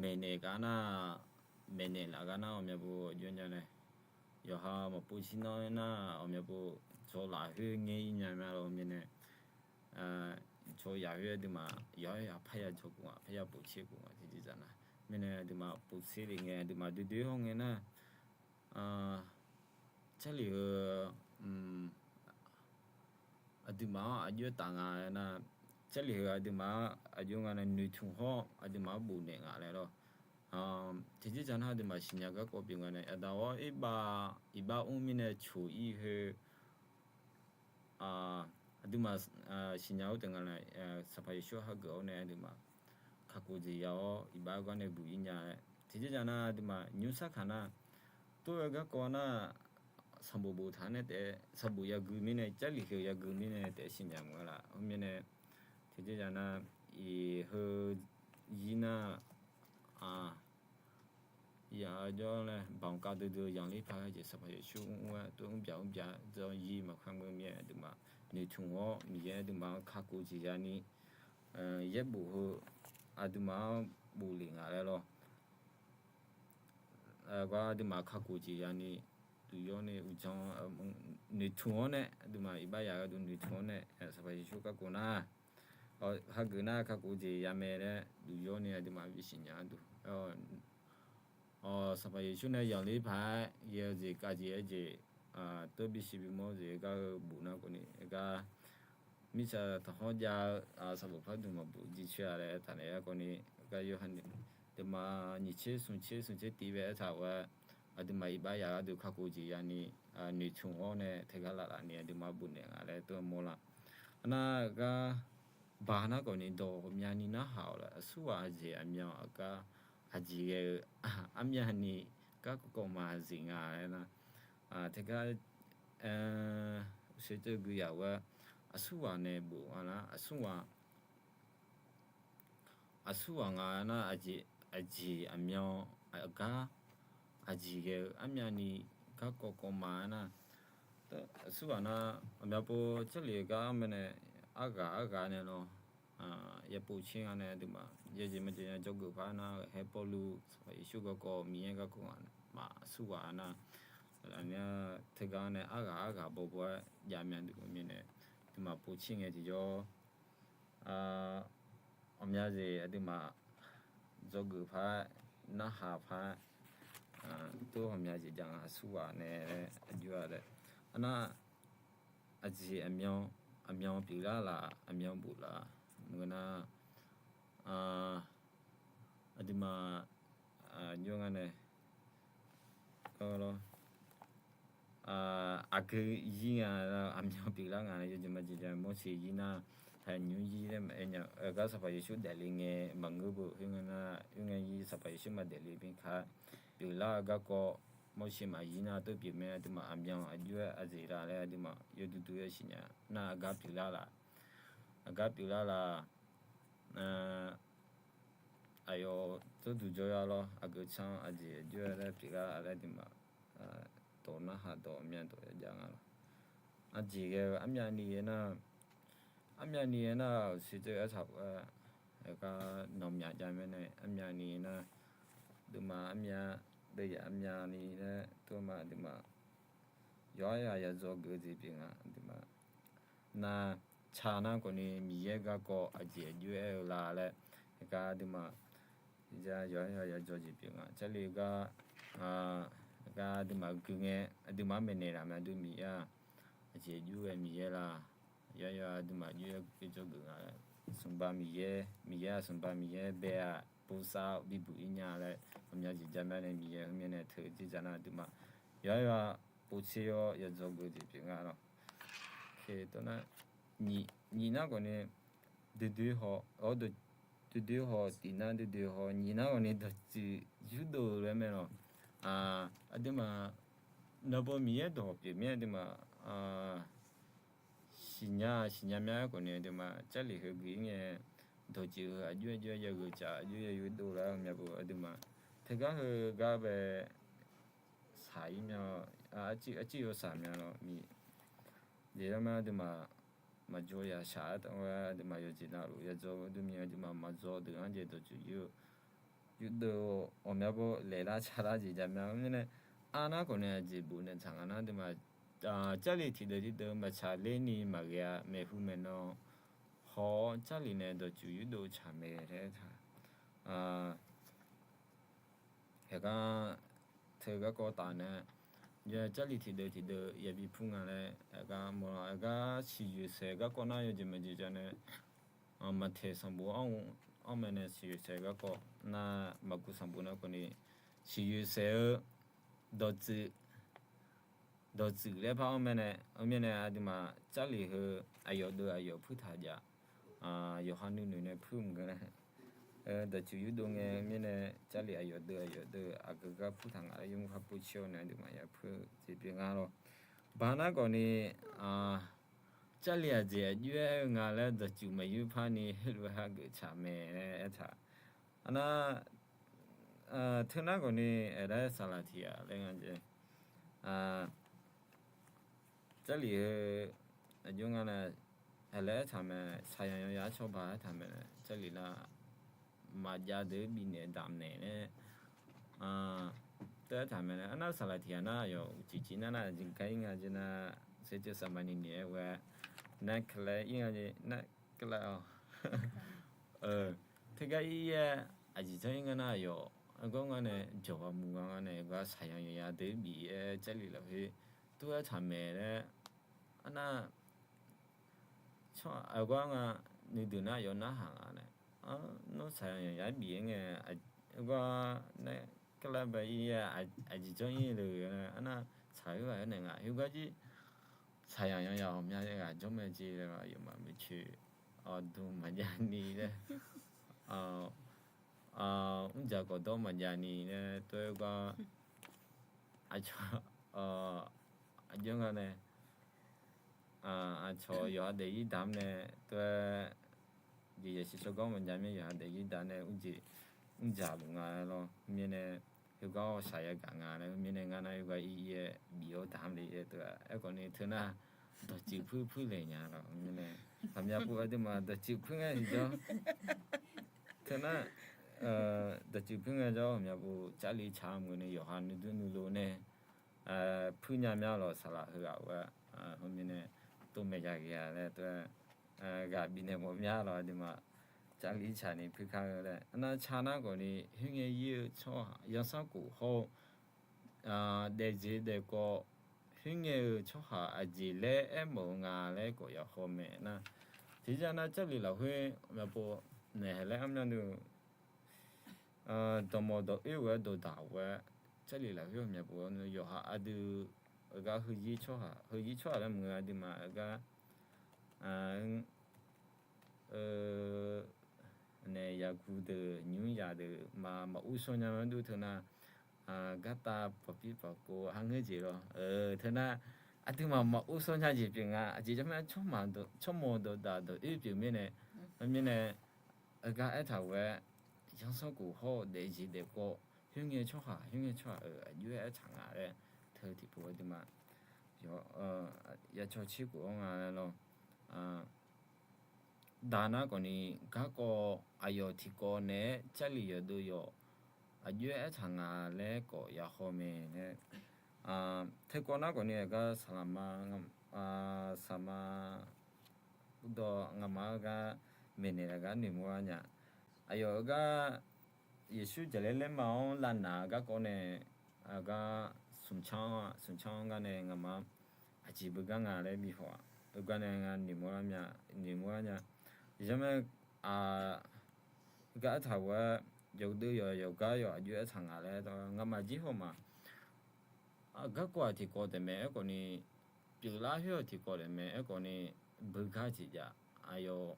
maeqnaeq gar nar, maeqnaeq laf gar nar ghawqmya pov aqjox nya nae, yawqha maqpov shir nawr nar ghawqmya pov, tsawq lafkhoer ngaer-ir nya ma lawq mirnae, tsawq yaq khoer aqduimaf yawqha yawqha parya dzawgeuf nga, parya povtser geuf nga tiqjeqjaq nar. Mirnae aqduimaf povtser le ngae aqduimaf doe doe hawr ngae nar, Jarlif heu aqduimaf-anr aqjox taf nga laer nar, Jarlif heu aqduimaf-anr aqjox nga nae noeqtmq hawr aqduimaf-anr bofnaeq nga laer lawr. Tiqjeqjaq nar aqduimaf siqnya garkawv pyeuf nga nae aqdaq-awr iqbax, iqbax mr mirnae coq-ir heu aqduimaf siqnya-awr taef nga nae, Sanqpaq Yeqsur hageuf-awr nae aqduimaf kakhof jeq ya-awr iqbax gar nae buq-ir nya-aer tiqjeqjaq nar aqduimaf nymrsar kaq nar, tov-aer garkawv nar sanqbof boftaq nae taef-aer sanqbof yagui mirnae Jarlif heu yagui mirnae taef-aer siqnya mq-eu laf-eu mirnae, tiqjeqjaq nar iq heu yir nar yaq jawr nae baqmq kav duidui-eu zanqler paq-aer jeq Sanqpaq Yeqsur mr-aer tov mrbyaq mrbyaq dzawr yir maqkar ngeur mir-aer aqduimaf noeqtmq-awr Miqyaer aqduimaf-anr kakhof jeq ya ni, yaerbof heu aqduimaf-anr bofle nga laer lawr. Gar aqduimaf kakhof jeq ya ni, duqyawr ni uqdzan noeqtmq-awr nae aqduimaf iqbax yaq gharduq noeqtmq-awr nae Sanqpaq Yeqsur kakhof nar, hageuf nar kakhof jeq ya mae laer duqyawr ni aqduimaf bisiq nya-eu duq Sanqpaq Yeqsur nae zanqler paq-aer ghae-eu jeq kavjeq-aer jeq, tov bisiq bimawr-eu jeq gar-eu bof nar khawfni gar mirtsaq tanqkhawr jav-eu sanqbof pardmq maqbof jircoer-a laer taqnaeq-aer khawfni gar yawqha aqduimaf nyiq tser smq tser smq tser tiv bae aertaq-aer aqduimaf iqbax yaq gharduq kakhof jeq ya ni, noeqtmq-awr nae teugar laf laf ni aqduimaf bofnaeq nga laer tov mawr la. Arnar gar baq nar khawfni dawq ghawqmyani narhaq-awq laer aqsurghaq aqjeq aqmyan aqgar aqjeq ghae-eu armyavni garkawv kawv ma zif nga laer nar, teugar uqshoe teuv gui yaq-aer aqsurghaq nae bof nga nar aqsurghaq aqsurghaq nga nar aqjeq aqmyan aqgar aqjeq ghae-eu armyavni garkawv kawv ma-aer nar, aqsurghaq nar aqmyan pov Jarlif-eu gar mirnae arghaq arghaq nae lawr, yapov tser nga nae aqduimaf yajeq maqjeq nya dzawgeuf paq nar haer Pawrluv Sanqpaq Yeqsur garkawv Miqyaer garkawv nga ma aqsurghaq nar, aqmyan teugar nae arghaq arghaq bawbaw-aer jav mya duq mirnae aqduimaf pov tser ngae tiqjawr ghawqmya jeq aqduimaf dzawgeuf paq-aer narhaq paq-aer tov ghawqmya jeq jav nga aqsurghaq nae laer aqjox-a laer. Arnar aqjeq aqmyan, aqmyan pyeuflar laf aqmyan bof laf maqngeur nar, aqduimaf aqjox nga nae aqgeu yir nga, aqmyan pyeuflar nga nae yawjeq maqjeq jav mawrsiq yir nar, haeq nymr yir laer maqaer nya-eu gar Sanqpaq Yeqsur daefle ngae maqngeur beu khoerngae nar, khoerngae yir Sanqpaq Yeqsur maqdaefle mirkaq pyeuflar-eu garkawv mawrsiq maqyir nar tov pyeuf mae, aqduimaf aqmyan aqjox-aer aqjeq la laer aqduimaf yawduidui-aer siqnya nar aqgar pyeuflar laf. Aqgar pyeuflar laf. Aqyawf tsawrduq jawr ya lawr, aqgeu can aqjeq aqjox-aer laer pyeuflar laf laer aqduimaf dawq narhaq dawq myan dawq ya jav nga lawr. Aqjeq ghae-eu armyavni aernar, armyavni aernar-aq, uqshoe dzeur aertaq-aer, aqgar nawmyaq jav mirnae armyavni nar, aqduimaf armyav, deuvyaq armyavni laer tov ma aqduimaf yawqha yawqha yadzaw geuf-eu jeq pyeuf nga aqduimaf. Nar, ca nar khawfni Miqyaer garkawv aqjeq aqjox-aer aer-eu la laer, aqgar aqduimaf yawqha yawqha yadzaw jeq pyeuf nga. Jarlif gar, aqgar aqduimaf gui ngae aqduimaf-anr maeqnaeq laf mae, aqdui Miqyaer-aq, aqjeq aqjox-aer Miqyaer la, yawqha yawqha aqduimaf aqjox-aer gui dzawgeuf nga laer, smqba Miqyaer, Miqyaer-aq smqba Miqyaer bae-aq bosav bibuq-ir nya laer ghawqmya jeq jamae nae Miqyaer heumirnae teu dzerdzaq nar aqduimaf yawqha yawqha povtser-awr yadzaw geuf-eu jeq pyeuf nga lawr. Nar, nyiq nar khawfni, duidui haw, duidui haw tiq nar duidui haw nyiq nar khawfni dawqtsuif yurdov-eu laer mae lawr. Aqduimaf navbaw Miqyaer dawq pyeuf mir aqduimaf siqnya siqnya mya-aer khawfni aqduimaf Jarlif heu gui-ir ngae dawqtsuif heu aqjox-aer jox-aer yagheu tsaf aqjox-aer yurdov laer-eu mya bo aqduimaf teugar heugar bae saq-ir mya, arciv yawsaq mya lawr mi. Jeq-aer ma aqduimaf maqjawr yashaq-aer taef-aer aqduimaf yawqjeq navluf yadzaw-eu durmi aqduimaf maqdzaw deuq-anr jeq dawqtsuif yurdov-eu ghawqmya bo laeqlar tsaqlar jeq jamae mirnae, arnar khawfni aqjeq bofnaeq tsaq nga nar aqduimaf Jarlif tiqdeuq tiqdeuq maqtsaq lerni maqghae-a maeqhu maeqnan haw-awr Jarlif nae dawqtsuif yurdov tsaq mae laer taq. Heugar teu garkawv taf nae, Jarlif tiqdeuq tiqdeuq yabi pur nga laer heugar mawr-a. Heugar siqyoeq saeq garkawv nar yawjeq maqjeq ja nae, Maqtaeq sanqbof-anr mae nae siqyoeq saeq garkawv nar, Maqkuv sanqbof nar khawfni siqyoeq saeq-eu dawqtsuif dawqtsuif laer par-awr mae nae, heu mirnae aqduimaf Jarlif heu aqyawf deuv aqyawf puirtaq jav, yawqha nuinoeq nae puir mq geur nae, dawqtsuif yurdov ngae mirnae Jarlif aqyawf deuv aqyawf deuv aqgeu gar puirtaq nga laer yawmuiq par puir caer-awr nae aqduimaf ya puir-eu jeq pyeuf nga lawr. Baqnar khawfni, Jarlif aqjeq aqjox-aer aer-eu nga laer dawqtsuif maqyur parni heulof-aer hageuf tsaq mae laer aertaq. Aqnar, teunar khawfni aerlaer saqlaq tiq ghaq laer nga jeq. Jarlif heu aqjox nga nae, aerlaer aertaq mae, saqyanq yanqya-aer cawba aertaq mae, Jarlif nar maqjav deuq bifnaeq damqnaeq laer teu aertaq mae nae, aqnar saqlaq tiq ghaq nar yawq uqcif cif nar nar jeq gar ir nga jeq nar, saerceuv saqmaqni naeq-aer ghae nar keuvlar ir nga jeq nar keuvlar-awq. Teugar ir-aer aqjeq janr ir nga nar yawq, aqgawr nga nae jawq ghaq muq nga nga nae gar saqyanq yanqya deuq bif-aer Jarlif lafkhoer tov aertaq mae laer, aqnar aqgawr nga nuideuq nar yawf narhaq nga nae, nawr saqyanq yanqya bif-aer ngae, aqgawr nae keuvlar ba ir-aer aqjeq janr ir le-eu nae, aqnar saqheur ghaq-aer nae nga khoergar jir saqyanq yanqya ghawqmya ghaq jawr mae jeq laer yawfmaf maeqcoeq, awqdmq maqjav ni laer, mrdzaq gawqdawr maqjav ni laer tov-aer gar, aqcawq, aqjox nga nae, aqcawq yawqha daefzir damq nae tov-aer, jeqzaq siqsawr gawr maqjav mir yawqha daefzir damq nae mrjeq mrdzaq luf nga lawr mirnae, heugar-awr shaq yagaq nga laer mirnae ngar nar heugar ir-aer bif-awr damq le-aer tov-a. Aerkhawfni teunar dawqtsuif puir puir laeq nya lawr mirnae, ghaqmya pov aqduimaf dawqtsuif puir ngae jawr teunar dawqtsuif puir ngae jawr ghawqmya pov Jarlif tsaq-eu meuq nae yawqha nuidur nuilov nae puir nya mya lawq saqlaq heughaq-a. Heumirnae tov-aer ya ghae-a laer tov-aer ghaq bifnaeq mawf mya lawq aqduimaf Jarlif tsaq ni puir kar-eu laer aqnar ca nar khawfni khoerngae ir-eu tsawrhaq yansanrkhof hawr-eu daefjeq daefkawv khoerngae-eu tsawrhaq aqjeq laer aermawf-eu nga laer khawf ya haw mae nar, tiqjeq nar Jarlif lafkhoer ghawqmya pov naeq haeq laer armyan dui dawqmawq dawq oer ghae-aer dawqdaq ghae-aer Jarlif lafkhoer ghawqmya pov yawqha aqdui-eu gar heuzir tsawrhaq heuzir tsawrhaq laer maqngeur aqduimaf-eu gar nae yaqguq deuq nymr yaq deuq maq maq ur shawr nya-eu dur teunar, gartav pawqpir pawqkov har ngeur jeq lawr. Teunar, aqduimaf maqur sawr nya jeq pyeuf nga. Aqjeq jawr ma, tsawrmawq dawqdaq dawq-oer pyeuf mirnae, mirnae, heugar aertaq-aer, zanrsanrkhof hawr-eu daefzir daefkawv, khoerngae tsawrhaq, khoerngae tsawrhaq-euq aqjox-aer aertaq nga laer, teu tiqpov aqduimaf ya caw tser khof-anr nga laer lawr. Daq nar khawfni, garkawv aqyawf tiqkawv naeq-aer Jarlif yawqdeuv yawq aqjox-aer aertaq nga laer khawf yahaw mae laer. Teukawv nar khawfni, aqgar saqlaqma, saqma, uvdawq ngaqma-eu gar maeqnaeq laf gar noeqmawr lar nya. Aqyawf-euq gar Yeqsur jaqlaer laerma-anr lavnaq-eu garkawv nae, aqgar smqcanr-a, smqcanr-anr gar nae ngaqma aqjeq beugar nga laer bi haw-aq, heugar nae nga noeqmawr lar mya, noeqmawr lar nya. Yawzanr mae, gar aertaq-aer, yawqdeuv yawq yawqgar yawq aqjox-aer aertaq nga laer ngamaf jir haw ma. Garkawv-aq tiqkawv taef mae aerkhawfni, pyeuflar khoer-aq tiqkawv taef mae aerkhawfni, beugar jeq jav. Aqyawf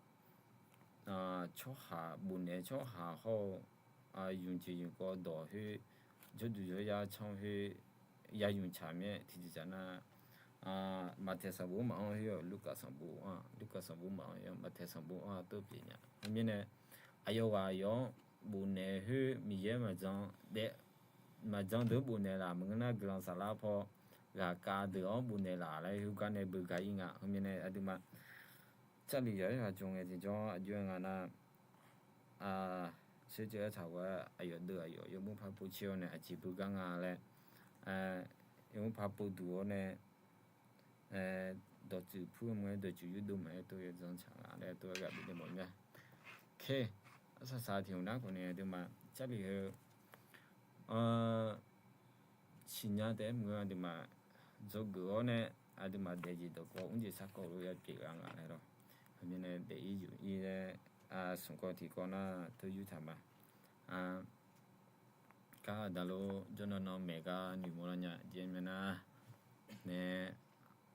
tsawrhaq bofnaeq tsawrhaq hawr-eu, yumq jeq yumq kawv dawq khoer, jawrduq jawryar canr khoer, ya yumq tsaq mir-aer tiqjeq tsaq nar, Maqtaeq sanqbof maqanr khoer-aq, Lurkaf sanqbof-a, Lurkaf sanqbof maqanr khoer-aq, Maqtaeq sanqbof-a tov pyeuf nya. Khoermirnae, aqyawf ghaq aqyawf-anr bofnaeq khoer Miqyaer maqjan daef, maqjan deuq-anr bofnaeq laf maqngeur nar, guiqlanq saflar paw ghaqkav deuq-anr bofnaeq laf laer heugar nae beugar-ir nga. Khoermirnae aqduimaf Jarlif yawq-aer ghaq jawr ngae tiqjawr aqjox-aer nga nar, sheuceuv aertaq-aer aqyawf deuv aqyawf yawmuir par povtser-awr nae aqjeq beugar nga laer, yawmuir par povduq-awr nae, dawqtsuif pur-eu maqaer dawqtsuif yurdov maqaer tov-aer zanrtsaq nga laer tov-aer ghaq bifnaeq mawf mya. Khe, arsaq saq tiq hmq nar khawfni aqduimaf Jarlif heu siqnya taef-aer maqngeur, aqduimaf dzawgeuf-awr nae, aqduimaf daefjeq dawqkawv mrjeq sarkawv lof-aer pyeuf-a nga laer lawr. Heumirnae daef-ir yuf-ir laer, smq kawv tiq kawv nar teu yurtaq ma. Gar aqda lof jawrnan nan maeq gar noeqmawr lar nya jeq myav nar nae,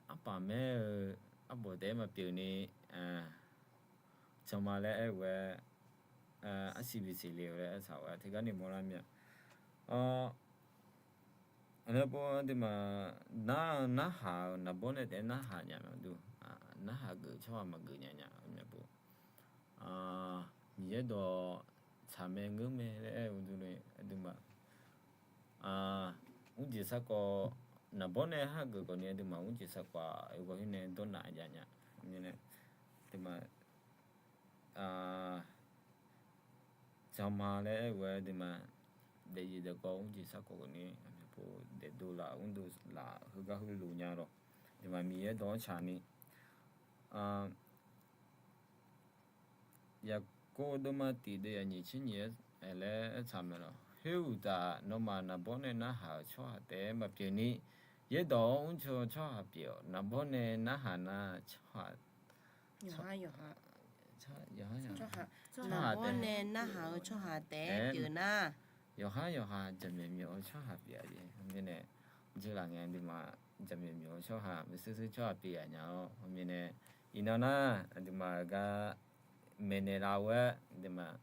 arpaf maer-eu arbawq taef-aer maqpyeuf ni, janma laer aer-eu ghae, arsiq bisiq le-eu laer aertaq-aer teugar noeqmawr lar mya. Aqnyir pov aqduimaf nar, narhaq-euq naqbawr nae taef-aer narhaq nya myav dur, narhaq geuf tsawrhaq maqgeuf nya nya myav pov. Miqyaer dawq tsaq mae ngeur mae laer aer-eu durni aqduimaf mrjeq sarkawv, naqbawr nae hageuf khawfni aqduimaf mrjeq sarkawv-eu gawr khoer nae dawrnaf jav nya. Aqduimaf janma laer aer-eu ghae aqduimaf daefzir daefkawv mrjeq sarkawv khawfni aqmyanpov daefdov laf mrdov laf heugar heulof nya lawr. Aqduimaf Miqyaer dawq-anr tsaq ni Yaqkov deuvma tiq deuv yaqnyiq tser nyiq-aer laer aertaq mae lawr. Khoeruqtaf, nawmaf naqbawr nae narhaq-euq tsawrhaq taef-aer maqpyeuf ni, yaerdawq-anr mrcaw-eu tsawrhaq pyeuf-awq. Naqbawr nae narhaq nar, tsawrhaq, naqbawr nae narhaq-eu tsawrhaq taef-aer pyeuf nar, yawqhar yawqha jaqmyawf myawf-eu tsawrhaq pyeuf-a jeq. Heumirnae, jeurlaf ngae aqduimaf jaqmyawf myawf-eu tsawrhaq, maershuir shuir tsawrhaq pyeuf-a nya-awr. Heumirnae, iqnan nar aqduimaf gar maeqnaeq laf-eu ghae, aqduimaf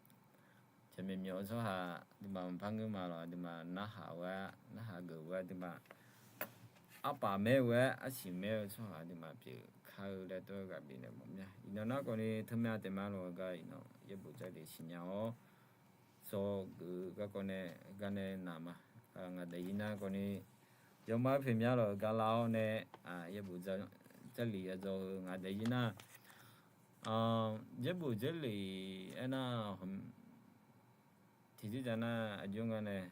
jaqmyawf myawf-eu tsawrhaq aqduimaf maqpar ngeur ma lawq. Aqduimaf narhaq-eu ghae, narhaq geuf-eu ghae aqduimaf arpaf maer-eu ghae, arsiq maer-eu tsawrhaq aqduimaf pyeuf kar-eu laer tov-aer ghaq bifnaeq mawf mya. Iqnan nar khawfni teumya taef ma lawq-eu gar iqnan yaerbof Jarlif siqnya-awr, dzawgeuf-eu garkawv nae gar nae naq ma. Ngaq daefzir nar khawfni yawma poeq mya lawq-eu gar lar-awr nae, yaerbof Jarlif yadzaw-eu ngaq daefzir nar, yaerbof Jarlif aernar, tiqjir jav nar aqjox nga nae,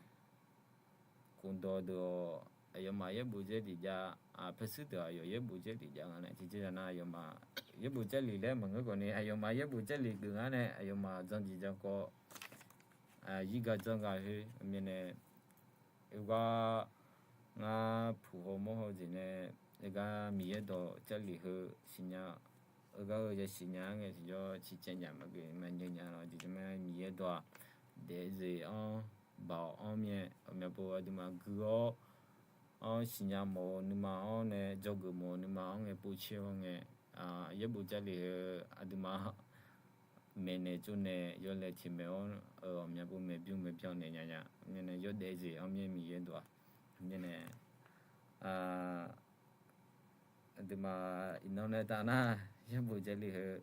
khofdawq deuq-awq, aqyawfmaf yaerbof Jarlif jav, paershuir deuq aqyawf yaerbof Jarlif jav nga nae, tiqjir jav nar aqyawfmaf yaerbof Jarlif laer maqngeur khawfni aqyawfmaf yaerbof Jarlif geuf ngar nae aqyawfmaf janrjiq janrkawv, zirgaq janrgaq khoer mirnae, oegar ngar puq haw mawr haw-eu jeq nae, oegar Miqyaer dawq Jarlif heu siqnya, oegar heu yasiq nya-aer ngae tiqjawr ciqcaev nya maqgeuf maqnyae nya lawq. Aqjeq jawr ma, Miqyaer dawq-aq, daefzir-anr baoq-anr myav, aqmyanpov aqduimaf gui-awr, anr siqnya mawf-eu nuima-anr nae, dzawgeuf mawf-eu nuima-anr ngae povtser-awr ngae, yaerbof Jarlif heu aqduimaf maeqnaeq tsovnaeq yawlaeq tiq maeq-awr, ghawqmya bov maeqbymr maeqbyan naeq nya nya. Mirnae yawdaef jeq-anr myaer Miqyaer dov-aq. Mirnae, aqduimaf iqnan nae taf nar, yaerbof Jarlif heu,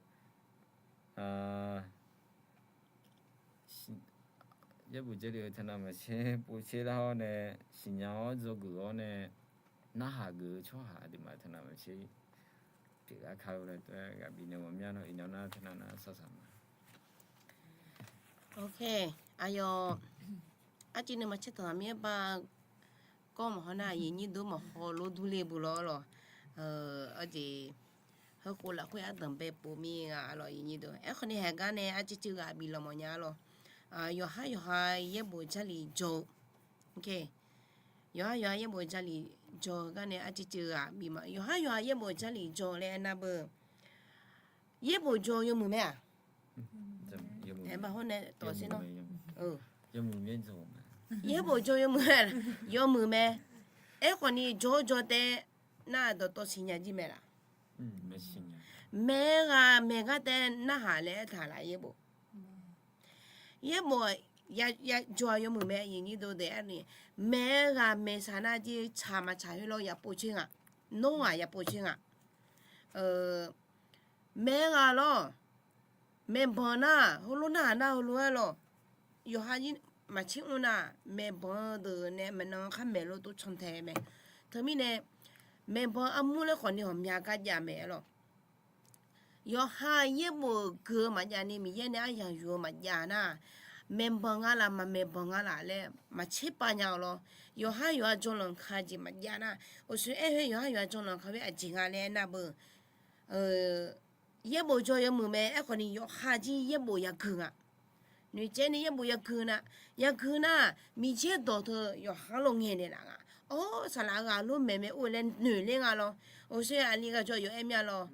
yaerbof Jarlif heu taqnav maqtser povtser lar-awr nae, siqnya-awr dzawgeuf-awr nae, narhaq geuf-eu tsawrhaq aqduimaf taqnav maqtser pyeuflar ka-eu laer ghaq bifnaeq mawf mya nawr, iqnan nar taqnav nar saqsaq ma. Aqyawf, arcuiv nuima caertanq-aq mir-aer ba kawr maqhaw nar, aqyuif nyir deuq maqhaw lof durler bu lawr lawq. Arjeq, heukhof lafkhoer ardanq bae pov mir nga lawq, aqyuif nyir deuq. Aerkhawf ni haeq gar nae arcuiv cuiv ghaq bif lanq mawf nya lawq. Yawqhar yawqha yaerbof Jarlif jawr-eu, yawqhar yawqha yaerbof Jarlif jawr-eu gar nae arcuiv cuiv ghaq bif ma. Yawqhar yawqha yaerbof Jarlif jawr laer aernar beu, yaerbof jawr-eu yawmuiq mae-aq? Aerba hawr nae tawq sher nawr. Yaerbof jawr yawmuiq mae. Aerkhawf ni jawr-eu jawr tae nar dawqtawv siqnya jir mae laf? Maeq-aer ghaq maeq gar tae narhaq laer aertaq laf yaerbof. Yaerbof ya jawr-eu yawmuiq mae, aqyuif nyir deuq daef-aer ni. Maeq-aer ghaq maeqshaq nar jir tsaq maqtsaq khoer lawr ya pov coer nga. Nawr ghaq ya pov coer nga. Maeq-aer ghaq lawr, maeqbanq nar heulof narhaq nar heulof-aer lawr. Yawqha jir maqtser mr nar, maeqbanq deuq nae maeqnan khar maeq lof tov cantae mae. Teumirnae maeqbanq armur laer khawf ni ghawqmya gar jav mae-aer lawr. Yawqha yaerbof gui-eu maqjav ni Miqyaer nae aryamq yuf-eu maqjav nar, maeqbanq nga laf maqmaeqbanq nga laf laer maqtser pav nya-awq lawr. Yawqhar yawqha janlanq ka jeq maqjav nar, uqshoe aer khoer yawqhar yawqha janlanq ka khoer aqjeq nga laer aernar beu, yaerbof jawr yawmuiq mae. Aerkhawf ni yawqha jir yaerbof yagui nga. Noeqtsaev ni yaerbof yagui na, yagui nar, Miqyaer dawq teu yawqha lof ngaeqnaeq laf nga. Awr, saqlaq ghaq lof maeq mae or laer noeq ler nga lawr. Uqshoe aqli ghaq jawr yawf aer mya lawr.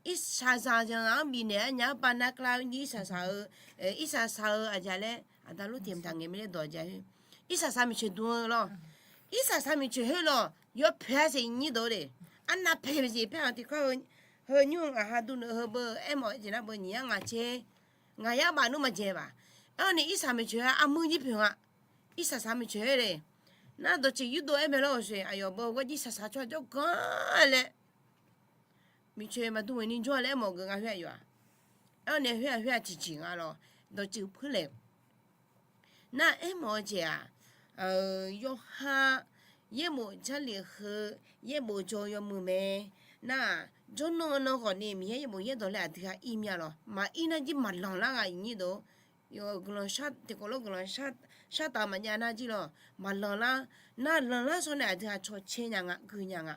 Irsaqsaq zaq-anr bifnaeq-aer nya-anr bav narklar jir irsaqsaq-eu, irsaqsaq-eu aqjaq laer aqda lof tiq mqtaq ngaeq mae laer dawq jaq khoer, irsaqsaq miqcoeq dm-eu lawr. Irsaqsaq miqcoeq khoer lawr yawpoeq-a siq nyir deuq-eu le. Arnav paeq-eu jeq paer-aq tiqkawr heu nymr ngaq ha dm-eu heu beu aermawf-eu jeq nar beu nyiq yar ngaq tser, ngaq yar baf nmr maqjaeq baf. Aerkhawf ni irsaq miqcoeq-a armur jir poeq nga. Irsaqsaq miqcoeq-aer le. Nar dawqtsuif yurdov aer mae lawr uqshoe aqyawf beu gharjir saqsaq tsawrhaq jawrganr laer miqcoeq maqdm-euq ni jawr-a laer aermawf-eu geuf nga khoer aqyawf-aq. Aerkhawf ni khoer-aq khoer-aq tiqjeq nga lawr. Dawqtsuif puirlaeq nar aermawf-eu jeq-aq, yawqha yaerbof Jarlif heu yaerbof jawr-eu yawmuiq mae. Nar-aq, jawrnan nan khawf ni Miqyaer yaerbof yaerdawq laer aqdui-aq ir mya lawr. Maqir nar jir maqlanq lar nga aqyuif nyir deuq. Guiqlanq shar tiqkawv lof guiqlanq shar taf-eu maqjav nar jir lawr. Maqlanq lar, nar lanq lar shawr nae aqdui-aq cawcaer nya nga gui nya nga.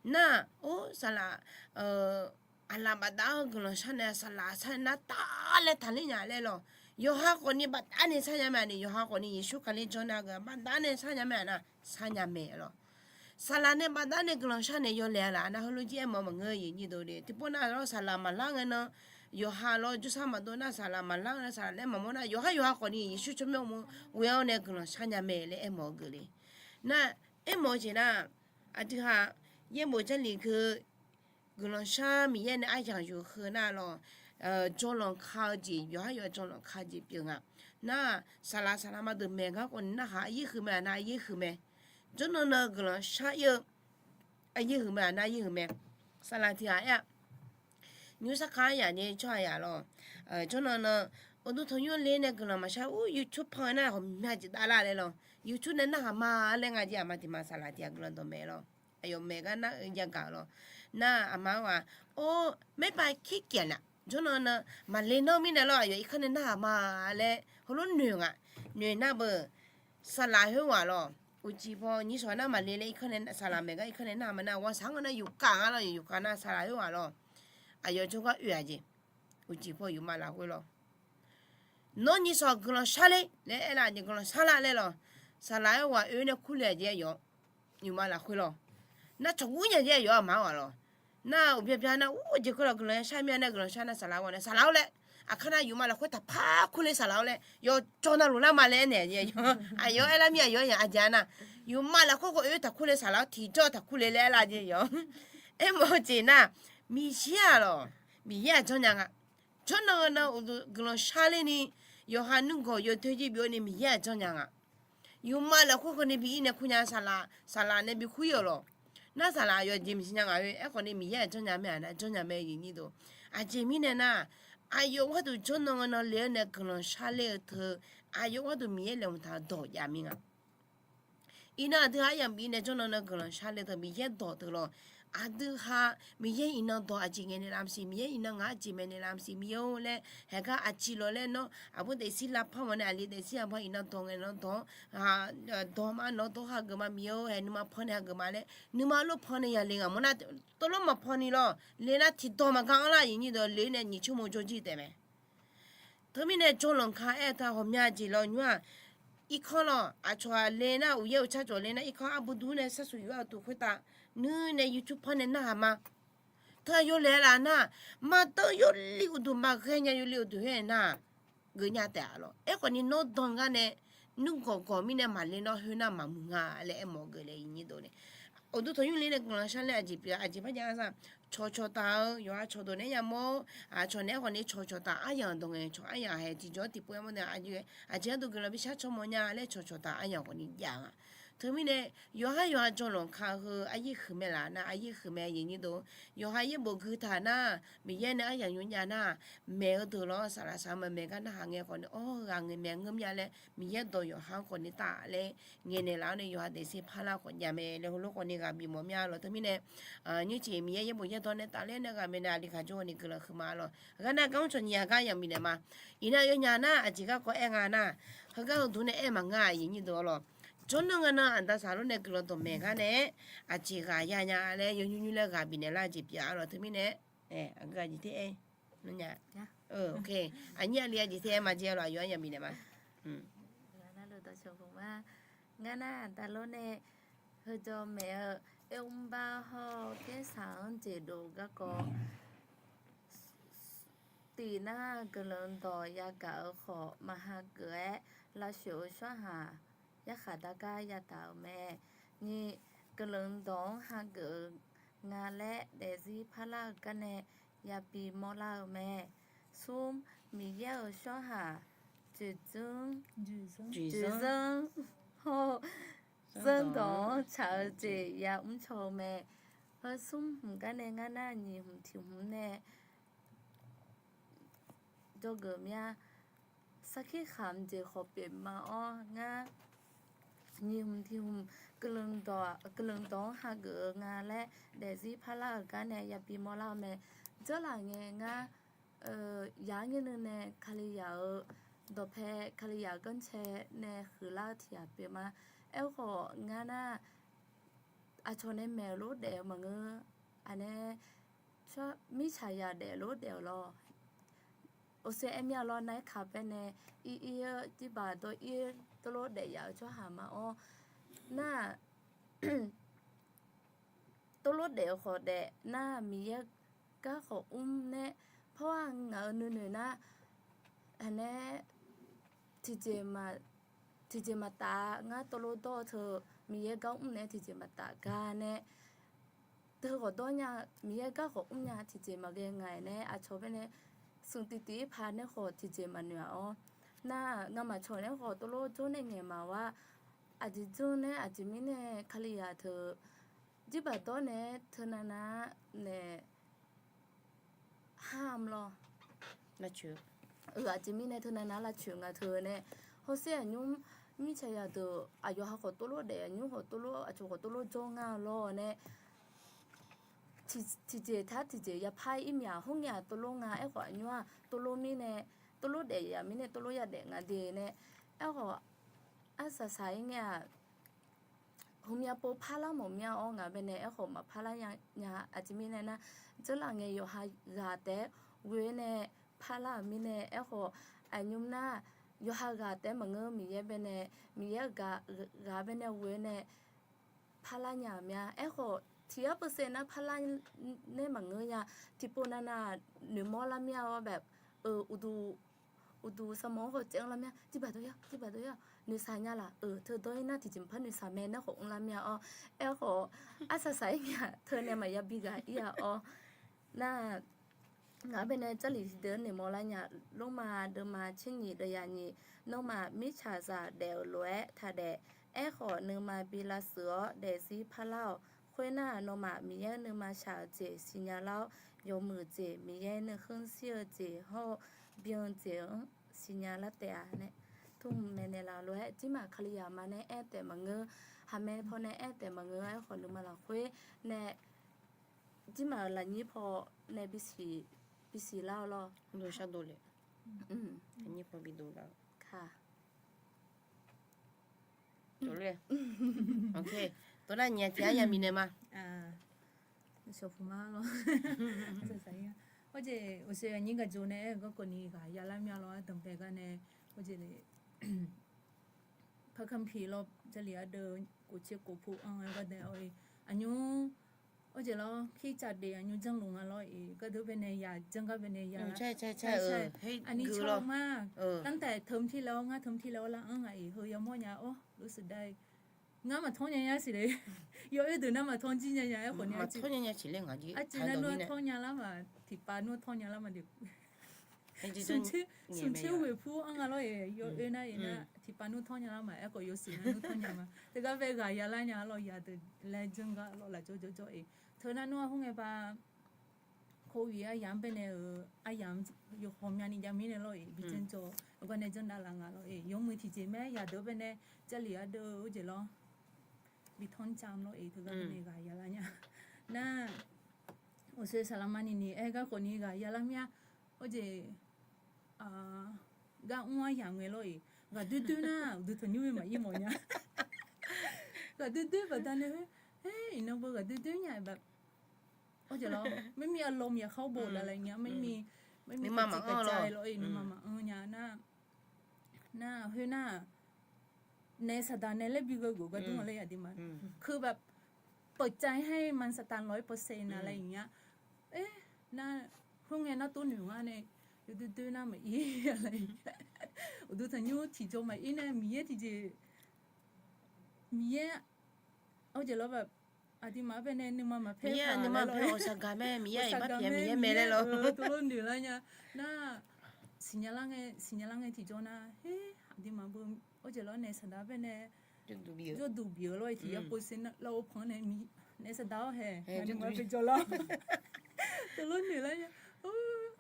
Nar or saqlaq aqlaf bafdav-anr guiqlanq shar nae saqlaq sar nar tar laer taqler nya laer lawr. Yawqha khawf ni bafdav nae sharnya mae ni, yawqha khawf ni Yeqsur Kali jawrnar-eu bafdav nae sharnya mae nar sharnya mae lawr. Saqlaq nae bafdav nae guiqlanq shar nae yawlaeq-a laf nar heulof jir aermawf maqngeur-eu aqyuif nyir deuq le. Tiqpov nav lawr saqlaq maqlar ngae nan yawqha lawr jawrsar maqdov nar saqlaq maqlar ngae nan saqlaq laer maqmawr nar yawqhar yawqha khawf ni Yeqsur tsawrmyanr uqmov ghoe-awr nae guiqlanq shar nya mae laer aermawf-eu geuf le. Nar aermawf-eu jeq nar, aqdui-aq yaerbof Jarlif geu guiqlanq shar Miqyaer nae aryamq yuf heu nar lawr, jawrlanq ka-eu jeq yawqhar yawqha jawrlanq ka jeq pyeuf nga. Nar saqlaq saqlaq ma deuq maeq gar khawf ni narhaq aryaer huiq mae aqnar aryaer huiq mae. Jawrnan nan guiqlanq shar ir-eu aryaer huiq mae aqnar aryaer huiq mae. Saqlaq tiq ghaq aer-a, nymr sarkar yaq ni tsawrhaq yaq lawr. Jawrnan nan uqduq tanqnymr ler nae guiqlanq maqshar ur YouTube pan nar ghawqmya jeq davlar laer lawr. YouTube nae narhaq ma laer nga jeq aqma tiq ma saqlaq tiq ghaq guiqlanq dawqmaeq lawr. Aqyawf maeq gar nar-eu yagaq lawr. Nar aqma-anr ghaq or maerpav kir kyaeq laf jawrnan nan maqle nanr mirnae lawr aqyawf irkanr nae narhaq ma laer heulof noeq nga. Noeq nar beu saqlaq khoerghaq lawr, uqcif paw nyir shawq nar maqle laer irkanr nae saqlaq maeq gar irkanr nae narhaq ma nar ghawqshaq-anr nar yufkaf nga lawr, yufkaf nar saqlaq khoerghaq lawr. Aqyawf jawrgar oe-aq jeq, uqcif paw yufma lafkhoer lawr. Nawr nyir shawq guiqlanq shar ler laer aerlar jeq guiqlanq shar lar laer lawr. Saqlaq khoerghaq oe nae kurle-aq jeq aqyawf yufma lafkhoer lawr. Nar cawqgur nya jeq aqyawf aqma-anr ghaq lawr. Nar uqbya bya nar ur jeq khoer lawr guiqlanq shar mir-a nae guiqlanq shar nar saqlaq ghawq nae saqlaq-awr laer aqkar nar yufma lafkhoer taqpar kurle saqlaq-awr laer yawqjawr navluf lar ma laer aernaeq jeq aqyawf. Aqyawf-anr aerlar mir aqyawf-anr yaq aqjeq-a nar, yufma lafkhoer khawf oe taqkurle saqlaq-awr tiqjawr taqkurle laer aerlar jeq yawq. Aermawf-eu jeq nar, Miqyaer-aq lawr, Miqyaer-aq janrnya nga. Jawrnan nan uqduq guiqlanq sharler ni, yawqha nuigawq yawdoer jir bi-awr ni Miqyaer-aq janrnya nga. Yufmav lafkhoer keuvni bi-ir nae kur nya, saqlaq, saqlaq nae bi kur-ir-euq lawq. Nar saqlaq yawqjeq maqsiq nya ngaq-oe. Aerkhawf ni Miqyaer-aq janrnya mae-a nar, janrnya mae, aqyuif aqnyir deuq. Aqjeq mirnae nar, aqyawf gharduq jawrnan nan le-awr nae guiqlanq sharler-eu teu, aqyawf gharduq Miqyaer laeqhmq taq-eu dawq jav mir nga. Iqnan aqdui-aq aryamq bif nae jawrnan nan guiqlanq sharler teu Miqyaer dawq teu lawq. Aqdui ha Miqyaer iqnan dawq aqjeq ngaeq naeqlaf maqsiq, Miqyaer iqnan ngaq aqjeq maeq naeqlaf maqsiq Miqyaer-or laer, haeqgar aqjeq lawq laer nawr aqbur daefzir lavpar mawf nae aqli daefzir aqbur iqnan dawq ngaeq nan dawq, dawq ma nawq dawq hageuf ma Miqyaer-or, haeq nuima pan nae hageuf ma laer nuima lof pan nae ya le ngaq mawr nar, tawvlawr maqpan ni lawr le nar tiqdawq maqgar anr lar aqyuif aqnyir deuq le nae nyiq tsawrmawr jawr jir taef mae. Teumirnae jawrlanq ka aer-eu teu ghawqmya jeq lawnymr-aq, irkanr lawq aqcawq-aq le nar uqyaer uqtsar cawq le nar irkanr arbuq dur nae sharsuq yuf-ar uqduq khoertav nuir nae YouTube panr nae narhaq ma. Teu-aq yawlaeq-a laf nar, maqdeuv yawli uqduq maqghae nya yawli uqduq khoer nar, geuf nya taef-a lawq. Aerkhawf ni nawr dan gar nae nuigawq gawq mirnae maqle nawr khoernar maqmuiq nga laer aermawf geuf le aqyuif aqnyir deuq nae. Uqduq tanqnymr le nae guiqlanq sharler aqjeq pyeuf-a, aqjeq parjav-a sar, cawqcawq taf-eu yawqha cawqdeuq nae yamawr, aqcawq nae aerkhawf ni cawqcawq taf aryamq dawq ngae cawq aryamq haeq tiqjawr tiqpov-aer mawr nae aqjeq aqjeq gharduq guiqlanq bi shar caw mawf nya laer cawqcawq taf aryamq khawf ni jav nga. Teumirnae yawqhar yawqha jawrlanq ka heu aryaer huiq mae laf nar aryaer huiq mae aqyuif aqnyir deuq. Yawqha yaerbof gui taq nar, Miqyaer nae aryamq nymr jav nar, maeq-eu deuq lawr saqlaq saq-eu maqmaeq gar narhaq ngae khawf ni awr ghaq ngaeq maeq ngeur mya laer Miqyaer dawq yawqha-anr khawf ni taf laer ngaeqnaeq laf-awr nae yawqha daefzir parlar khawf jav mae laer heulof khawf ni ghaq bif mawf mya lawq. Teumirnae nymrcif Miqyaer yaerbof yaerdawr nae tafler nae ghaq maeqnaeq aqli gaq jawr-eu ni guiqlanq huiqma lawq. Ghaq nar gar mr cawq nyiq yaq gar yamq bifnaeq ma. Iqnan yawnyaf nar aqjeq garkawv aer nga nar, heugar heu dur nae aer maqnga aqyuif aqnyir deuq-a lawq. Jawrnan nga nan aqda saqlor nae guiqlanq dawqmaeq gar nae aqjeq ghaq yanya laer yawnymr nymr laer ghaq bifnaeq lar jeq pyeuf-a lawq. Teumirnae aqgeu aqjeq ter aer nya. Aqnyir aqli aqjeq ter aer ma jeq-a lawq aqyawf-anr yamq bifnaeq ma. Ngar nar aqda lor nae heujawr maeq-eu ermrbar hawr-eu tersaq-anr jeq dov garkawv tiq nar guiqlanq dawq yagaq-eu khawf maqha geuf-aer lavshoef-eu tsawrhaq yarkhaq dargar yadaq-euq mae. Nyiq, guiqlanq dawq-anr hageuf-eu nga laer daefzir parlar-eu gar nae yabi mawrlar-eu mae. Smr, Miqyaer-euq tsawrhaq dzoeqdzanr, dzoeqdzanr hawr-eu zanrdawq-anr tsaq-eu jeq yamr caw-eu mae. Heu smr hmq gar nae ngar nar nyiq hmq tiq hmq nae jawrgeuf mir-a. Sarkir khaq jeq khawf pyeuf ma-awr ngar nyiq hmq tiq hmq guiqlanq dawq-anr hageuf-eu nga laer daefzir parlar-euq gar nae yabi mawrlar-eu mae. Dzeurlaf ngae ngar yaq-anr nyir nuiv nae Kalizaq-euq dawqpae Kalizaq-euq ganrcae nae huiqlar-eu tiq ghaq pyeuf ma. Aerkhawf ngar nar aqcawq nae maeq-eu lof daef-eu maqngeur. Aqnae mirtsaqzaq daef lof daef-euq lawr. Oqsaer aer mir-a lawr nar-aer kaq paer nae ir ir-eu jirbaq dawr ir tawvlof daef yaf-eu tsawrhaq ma-awr nar tawvlof daef-eu khawf daef nar Miqyaer gar khawf mr nae pawr-a ngaq-euq nuinoeq nar aqnae tiqjeq tiqjeq maqtaf ngar tawvlof dawr-eu teu Miqyaer gar mr nae tiqjeq maqtaf gar nae teu khawf dawr nya Miqyaer gar khawf mr nya tiqjeq maqghae ngaq-aer nae aqcawq bae nae smq tiqtiq-ir paq nae khawf tiqjeq maqnoeq-aq-awr nar ngamaf cawq nae khawf tawvlof jawr nae ngaeq maqawr-a. Aqjeq dzeur nae aqjeq mirnae Kalizaq teu jirbaq dawr nae teunav nav nae ham lawr. Aqjeq mirnae teunav nav lavcoeq nga teu nae hawsher aqnymr mirtsaqzaq deuq aqyawf ha khawf tawvlof daef aqnymr khawf tawvlof aqcawq khawf tawvlof jawr ngar lawr nae tiqjeq tar tiqjeq yapar ir myaq hawr ngae-aq tawvlof nga aerkhawf aqnymr-aq tawvlof mirnae tawvlof daef yaf mirnae tawvlof yadaef nga de nae aerkhawf arsaq saq-ir ngae-aq heumya pov parlar mawf mir-a-awr ngaq bae nae aerkhawf maqparlar nya aqjeq mirnae nar dzeurlaf ngae yawqha ghaq taef-aer ghoe-aer nae parlar-euq mirnae aerkhawf aqnymr nar yawqha ghaq taef-aer maqngeur Miqyaer bae nae Miqyaer-eu ghaq bae nae ghoe-aer nae parlar nya-euq mya. Aerkhawf tiq yar percent nar parlar nae maqngeur nya. Tiqpov navnav noeqmawr lar mir-a-awr bae-eu uqduq uqduq sarmawr-anr khawf caev-anr lar mir-a. Tiqbaq dawr yar tiqbaq dawr yar noeqshaq nya laf-euq teu dawr-ir nar tiqjeq maqpar noeqshaq mae nar khawf mrlar mir-a-awr. Aerkhawf arsaq saq-ir ngae-aq teu nae maqya bi ghaq-ir-a-awr nar Ngaq-anr baenae Jarlif tiqdeuq-anr noeqmawf lar nya. Lormav deuvma tser nyiq deuv yaf nyiq, nawmaf mirtsaqzaq daef-euq lof-aer taqdaef. Aerkhawf, nuima bi lavshuif-awr daefzir parlar-awq. Khoernar, nawmaf Miqyaer nuima shaq-eu jeq siqnya lar-awr, yawmuiq jeq, Miqyaer nuikhanr shir-eu jeq hawr-eu byan-eu jeq-anr siqnya lar taef-a nae, tmr maeqnaeq laf-euq lof-aer, jirmaf Kalizaq ma nae aer taef maqngeur, haqmae paw nae aer taef maqngeur. Aerkhawf, nuima lafkhoer nae, jirmaf-euq lafnyir paw nae bisiq, bisiq lar-awr lawr. Dov shar dov le. Lafnyir paw bi dov lar-awr. Ka. Tov le. Ok. Tov nar nyiq tiq-anr yamir nae ma. Shawqpuq ma lawr. Hawjeq, uqshoe aqnyir gaq jov nae aer-eu garkawv ni ghaq yalar mya lawr, ardanqbae gar nae, hawjeq le, parkamq piq lawr, Jarlif ardeuv kof tser kof pu anr-aer gardae-awr-e, aqnymr, hawjeq lawr, kircaf def aqnymr janrluf nga lawr-e, gardeuv baenae ya, janrgar baenae ya. Aqnyir caw ma. Tantaeq teu tir laer-awr, ngar teu tir laer-awr lar anr nga-iq heu yamawr nya-awr luf shuif dar-e. Ngar maqtawr nya nya siq le. Yawoer deuq nar maqtawr jir nya nya aerkhawf ni, arcuiv nar nmr tawr nya lar ma, tiqpav nmr tawr nya lar ma de. Smq tser ghoeq pur anr nga lawr-e, yawoer nar-iq nar tiqpav nmr tawr nya lar ma, aerkhawf yawshuif nar nmr tawr nya ma. Teugar bae ghaq yalar nya lawr, ya deuq laer janrgar lawr laf jawr jawr jawr-e. Teu nar nmr-a khoer ngae ba, covid aryamq-anr baenae-euq aryamq yawqhawq myavni jav mirnae lawr-e, bi janr jawr-awr gar nae janr davlaf nga lawr-e, yawmuiq tiqjeq mae, yadeuq-anr baenae Jarlif ardeuv-eu jeq lawr, bi tawr cam lawr-e, teugar baenae ghaq yalar nya. Nar, uqshoe saqlaqma nini aer garkawv ni ghaq yalar mya. Hawjeq, gar mr aryamq ngae lawr-e, ghaqdoer doer nar uqduq tanqnymr-e maqir mawf nya. Ghaqdoer doer baqdanae khoer, iqnan beu ghaqdoer doer nya-e ba. Hawjeq lawr, ไม่มีอารมณ์ ya khar bo davlaf nya, ไม่มี ไม่มี nuima maqanr lawr-e, nuima maqanr nya nar, nar khoer nar, naef saqdaq nae laer bi gheughof gar dur nga laer ya aqduimaf. คือแบบเปิดใจให้มารซาตานร้อยเปอร์เซ็นต์ อะไรอย่างเงี้ย Nar, khoerngae nar tov noeq ngar nae, yawdoer doer nar maqir, uqduq tanqnymr tiqjawr maqir nae Miqyaer tiqjeq, Miqyaer, hawjeq lawr ba, aqduimaf-anr baenae nuima maqpaer, nuima maqpaer-awr saqgaq mae, Miqyaer iqbax pyaeq Miqyaer mae laer lawr, tov lor noeq lar nya. Nar, siqnya lar ngae, siqnya lar ngae tiqjawr nar, her, aqduimaf beu, hawjeq lawr naef saqdaq baenae jawrduq bif-eu lawr-e, tiq ya pov se nar lar-or panq nae, naef saqdaq-awr hae, nuima pyaeq jawr lar, tov lor noeq lar nya.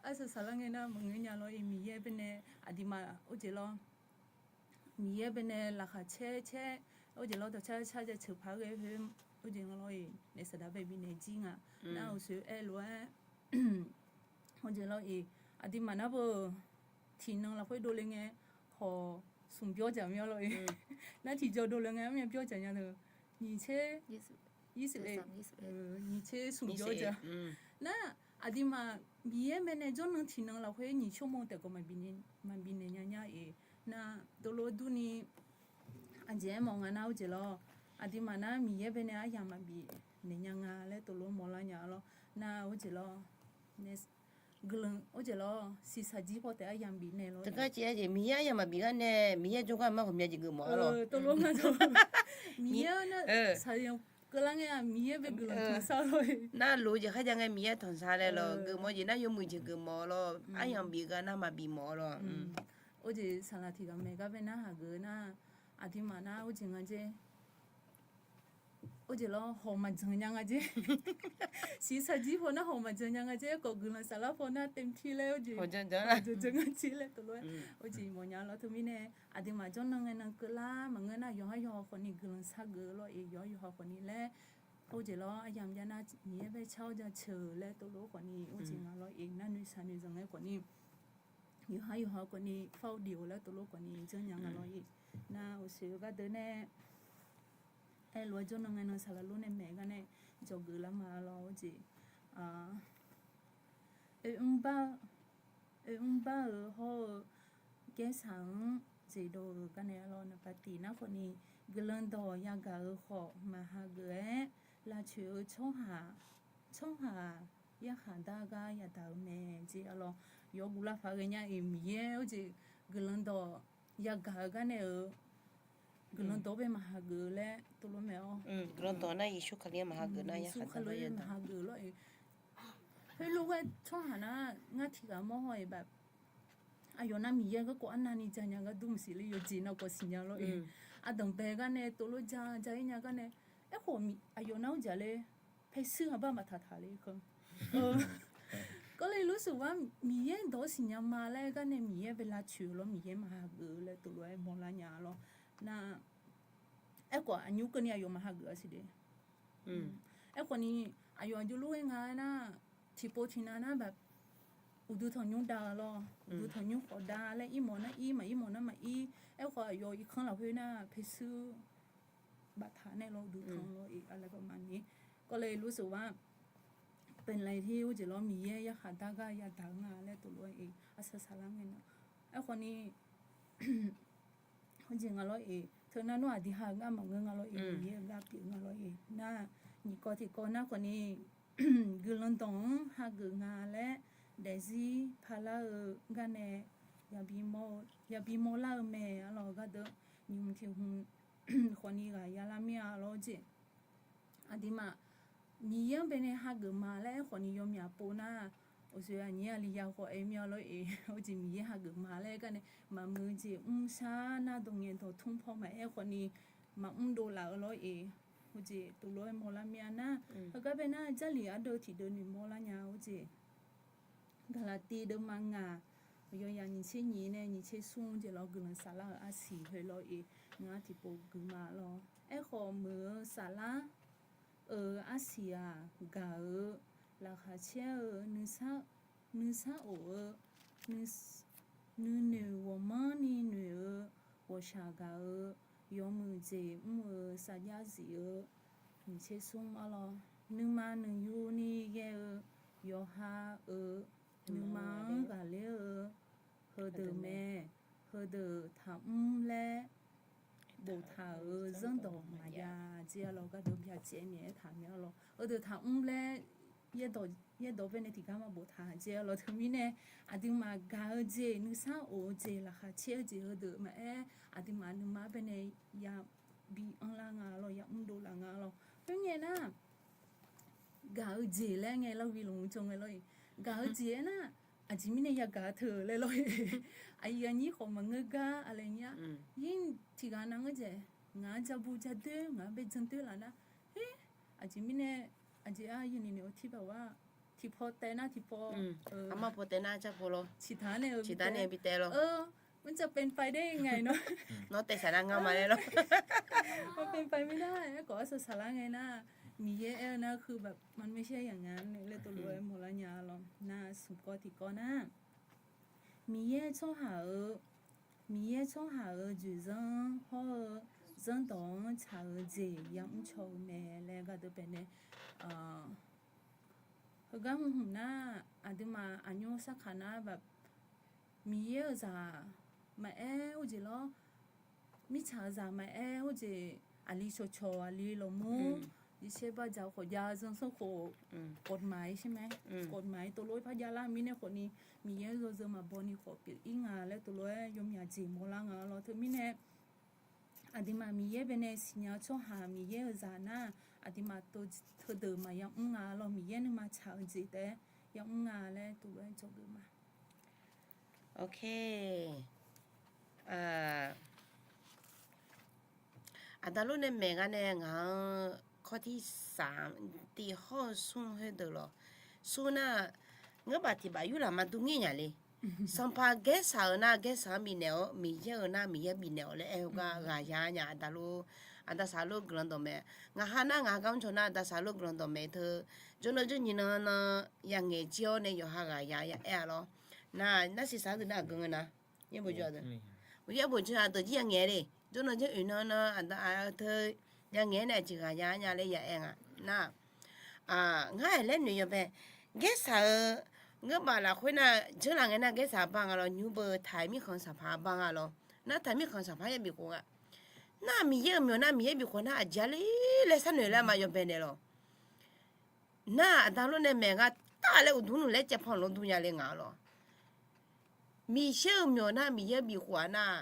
Arsaq saqlar ngae nar maqngeur nya lawr-e, Miqyaer baenae aqduimaf hawjeq lawr Miqyaer baenae laqkhaq caer caer, hawjeq lawr dawqcar car jaceuq paq-aer ghae khoer, hawjeq nga lawr-e, naef saqdaq bae bifnaeq jir nga. Nar uqshoe aer lof-aer, hawjeq lawr-e, aqduimaf nar beu tiqnan lafkhoer dovle ngae, hawq smq byawr dzaq mya lawr-e. Nar tiqjawr dovle ngae armyav byawr dzaq nya-eu, nyiq tser nyiq tser smq byawr dzaq. Nar, aqduimaf Miqyaer baenae jawrnan tiqnan lafkhoer nyiq tsawrmawr taef khawf maqbif naeq nya nya-e. Nar, tov lof durni, aqjeq aer mawf nga nar hawjeq lawr, aqduimaf nar Miqyaer baenae aryamq maqbif naeq nya nga laer tov lof mawrlar nya lawr. Nar hawjeq lawr, guiqlanq hawjeq lawr, siqsaqjir paw taef aryamq bifnaeq lawr. Teugar jeq-aer jeq Miqyaer aryamq maqbif gar nae Miqyaer jawrgar ma ghawqmya jeq geufmawf-awr lawr. Tov lof nga tawq Miqyaer-anr nar saqyanq keuvlar ngae-aq Miqyaer bae guiqlanq tanqsar lawr-e. Nar lof-eu jeq kharjav ngae Miqyaer tanqsar laer lawr. Geufmawf jeq nar yawmuiq jeq geufmawf-awr lawr. Aryamq bif gar nar maqbif mawf-awr lawr. Hawjeq saqlaq tiq ghaq maeq gar bae narhaq geuf nar, aqduimaf nar hawjeq nga jer. Hawjeq lawr hawq maqjan nya nga jer. Siqsaqjir paw nar hawq maqjan nya nga jer, aerkhawf guiqlanq saflar paw nar เต็มที่ laer hawjeq jan jan nga jer laer tov lof-aer hawjeq mawfnya lawr. Teumirnae aqduimaf jawrnan ngae nan keuvlar maqngeur nar yawqhar yawqha khawfni guiqlanq sar geuf lawr-e, yawqhar yawqha khawfni laer hawjeq lawr aryamq jav nar Miqyaer bae car-awr jaceuq laer tov lof khawfni hawjeq nga lawr-e, nar noeqshaq noeqzanq ngae khawfni yawqhar yawqha khawfni far-eu dif-awq laer tov lof khawfni janrnya nga lawr-e. Nar uqshoe gharduq nae aerlof-aer jawrnan ngae nan saqlaq lor nae maeq gar nae dzawgeuf lar ma lawr-eu jeq. Oermr bar-eu hawr-eu gaersaq-anr jeqdov-euq gar nae lawr naqpav tiq nar khawfni guiqlanq dawq yagaq-eu khawf maqhageuf-aer lavcoeq-eu tsawrhaq tsawrhaq yarkhaq dar gar yadaq-eu mae jeq-a lawr. Yawguv lavpaq ghaenya-iq Miqyaer hawjeq guiqlanq dawq yagaq-eu gar nae-euq guiqlanq dawq bae maqhageuf laer tov lof mae-awr. Guiqlanq dawq nar Yeqsur Kali-anr maqhageuf nar Yeqsur Kali-anr maqhageuf lawr-e. Khoerlof-aer tsawrhaq nar ngar tiq ghaq mawr haw-iq baf. Aqyawf nar Miqyaer garkawv arnavni ja nya gar dur maqsiq le, yawqjeq navkhawf siqnya lor-eq. Ardanqbae gar nae tovlof ja ja-ir nya gar nae, aerkhawf aqyawf nar-aq jaq le, paershuir ghaq bar maqtaq taq le kawrle lor seuq-ar Miqyaer dawq-awr siqnya ma laer gar nae Miqyaer bae lavtsoeq-eu lawr, Miqyaer maqhageuf laer tovlof-aer mawrlar nya lor. Nar, aerkhawf aqnymr keuvni aqyawf maqhageuf-a siq de. Aerkhawfni aqyawf aqjox lof-aer nga-aer nar, tiqpov tiqnav nar baf, uqduq tanqnymr dav-eu lor, uqduq tanqnymr khawf dav laer, irmawf nar ir, maqirmawf nar maqir. Aerkhawf aqyawf irkanr lafkhoer nar paershuir baftaq nae lor, uqduq tanq lor-eq, aqlaeq baf maqni. Kawrle lor seuq-ar เป็นอะไรที่ heujeq lawr Miqyaer yarkhaq dar gar yadaq-eu nga laer tovlof-aer-eq, arsaq saqlar ngae nar. Aerkhawfni heujeq nga lor-eq, teu nar nmr aqdui ha-eu gar maqngeur nga lor-eq, Miqyaer-eu gar pyeuf nga lor-eq. Nar, nyiq kawv tiqkawv nar khawfni, guiqlanq dawq-anr hageuf nga laer daefzir parlar-eu gar nae yabi mawrlar-eu mae. Arlawq gharduq nymq tiq hmq khawfni ghaq yalar mir-a lor jeq. Aqduimaf Miqyaer-anr baenae hageuf ma laer aerkhawfni yawmyaq pov nar, uqsoeq aqnyir aqli ya khawf aer mir-a lor-eq. Heujeq Miqyaer hageuf ma laer gar nae maqmuiq-eu jeq mrshar nar dawq ngaeq dawq tmr paw maqaer khawfni maqmr dovlaf-eu lor-eq. Heujeq tovlof-aer mawrlar mir-a nar, heugar bae nar Jarlif ardeuv tiqdeuv noeqmawr lar nya-eu jeq. Gaqlaqtiv deuvma ngaq, yawzaq nyiq tser nyiq nae nyiq tser smr jeq lawr guiqlanq saflar-euq arsiq heu lor-eq, ngar tiqpov guiqma lor. Aerkhawf meuq-eu saflar-euq arsiq-aq, gaq-eu, laqkhaq caer-eu, nuisar of-eu, nuinoeq ghawqmanrni noeq-eu, ghawqshaq gaq-eu, yawmuiq jeq mr-eu, sarjax zif-eu, nyiq tser smr arlawr, nuima nuiyu ni ghae-eu, yawqha-euq nuima-anr ghaqler-eu, heudeuq mae, heudeuq taqmr laer boftaq-euq zanrdawq maqya jeq-a lawr, gardeuv byacaevni aertaq mir-a lawr, heudeuq taqmr laer yaerdawq baenae tiqgar ma boftaq jeq-a lawr. Teumirnae aqduimaf gaq-eu jeq, nuisar of-eu jeq, laqkhaq caer-eu jeq heudeuq maqaer, aqduimaf nuima baenae yabi anrlar nga lawr, yamr dovlaf nga lawr. Khoerngae nar, gaq-eu jeq laer ngae lawr, gui lmq jan ngae lawr-eq. Gaq-eu jeq aernar, aqjeq mirnae yagaq teu laer lawr-eq. Aqyuif aqnyir khawf maqngeur gar aqlaeq nyir-a. Yir tiqghaq nav ngeur jeq, ngaq-anr ja bu ja doer, ngaq-anr bae jan doer laf nar, her, aqjeq mirnae, aqjeq-a yawni noeq-eu tir baq war, tiqpaw taev nar tiqpaw, armar paw taev nar jar paw lawr, ciqdaq nae-eu bi taev lawr. Mr. จะเป็นไปได้ยังไงเนาะ, nawr taev saq nar ngar ma laer lawr. มันเป็นไปไม่ได้ aerkhawf arsaq saqlar ngae nar, Miqyaer aer-eu nar heu baq maqmaer shaer yaq nga nae laer tovlof-aer mawrlar nya lawr. Nar smq kawv tiqkawv nar, Miqyaer tsawrhaq-eu, Miqyaer tsawrhaq-euq dzoeqzanr hawr-eu zanrdawq-anr tsaq-eu jeq yamr caw-eu mae laer gardeuv baenae, heugar hmq hmq nar, aqduimaf aqnymr sarkaq nar baq, Miqyaer-euq zaq maqaer heujeq lawr, mirtsaq-euq zaq maqaer heujeq, aqli cawqcawq aqli lawqmur, iqsaer bar dzaq khawf jav zanrsanrkhof, กฎหมาย shaer mae, กฎหมาย tovlof-aer par javlar mirnae khawfni, Miqyaer yawzeu maqbaw ni khawf pyeuf-ir nga laer tovlof-aer yawmyaq jeq mawrlar nga lawr. Teumirnae aqduimaf Miqyaer baenae siqnya-eu tsawrhaq Miqyaer-euq zaq nar, aqduimaf teu, teudeuq maqya mr nga lawr, Miqyaer nuima tsaq-eu jeq taef-aer yamr nga laer tovlof-aer dzawgeuf ma. Aqda lor nae maeq gar nae ngaq-anr ข้อที่สาม tiq hawr-eu smr khoerdeuq lawr, smr nar, ngeur baf tiq baf yurlaq ma dur ngir nya le. Sanqpaq gaersaq-euq nar gaersaq-anr bifnaeq-awr, Miqyaer-euq nar Miqyaer bifnaeq-awq laer aer-eu gar ghaq ya nya aqda lor. Aqda saq lor guiqlanq dawqmaeq. Ngaq ha nar ngaq ha gar mr caw nar aqda saq lor guiqlanq dawqmaeq teu, jawrnan jawrnyiq nan nan yangaeq jir-awr nae yawqha ghaq ya ya aer-a lawr. Nar, nar siqsaq deuq nar aqgeu ngae nar, yaerbof jawr-a deuq, yaerbof jawr-a deuq jir yangaeq le. Jawrnan jawr oeq nan nan aqda teu yangaeq-aer nae aqjeq ghaq ya nya laer ya aer nga nar. Ngar-aq laer noeq yawbae, gaersaq-eu ngeur baf lafkhoer nar, jeurlaf ngae nar gaersaq bar nga lawr, nymr beu taq-iq mirkhanq saqpaq bar nga lawr. Nar taq-iq mirkhanq saqpaq yaer bif khof nga. Nar Miqyaer-euq myawq nar Miqyaer bif khof nar aqjeq-a le laer sharnoeq laer ma yawbae naeq lawr. Nar aqda lor nae maeq gar taf laer uqduq nmr laer caevpanq lawr dur nya le ngaq lawr. Miqyaer-euq myawq nar Miqyaer bif khof-a nar,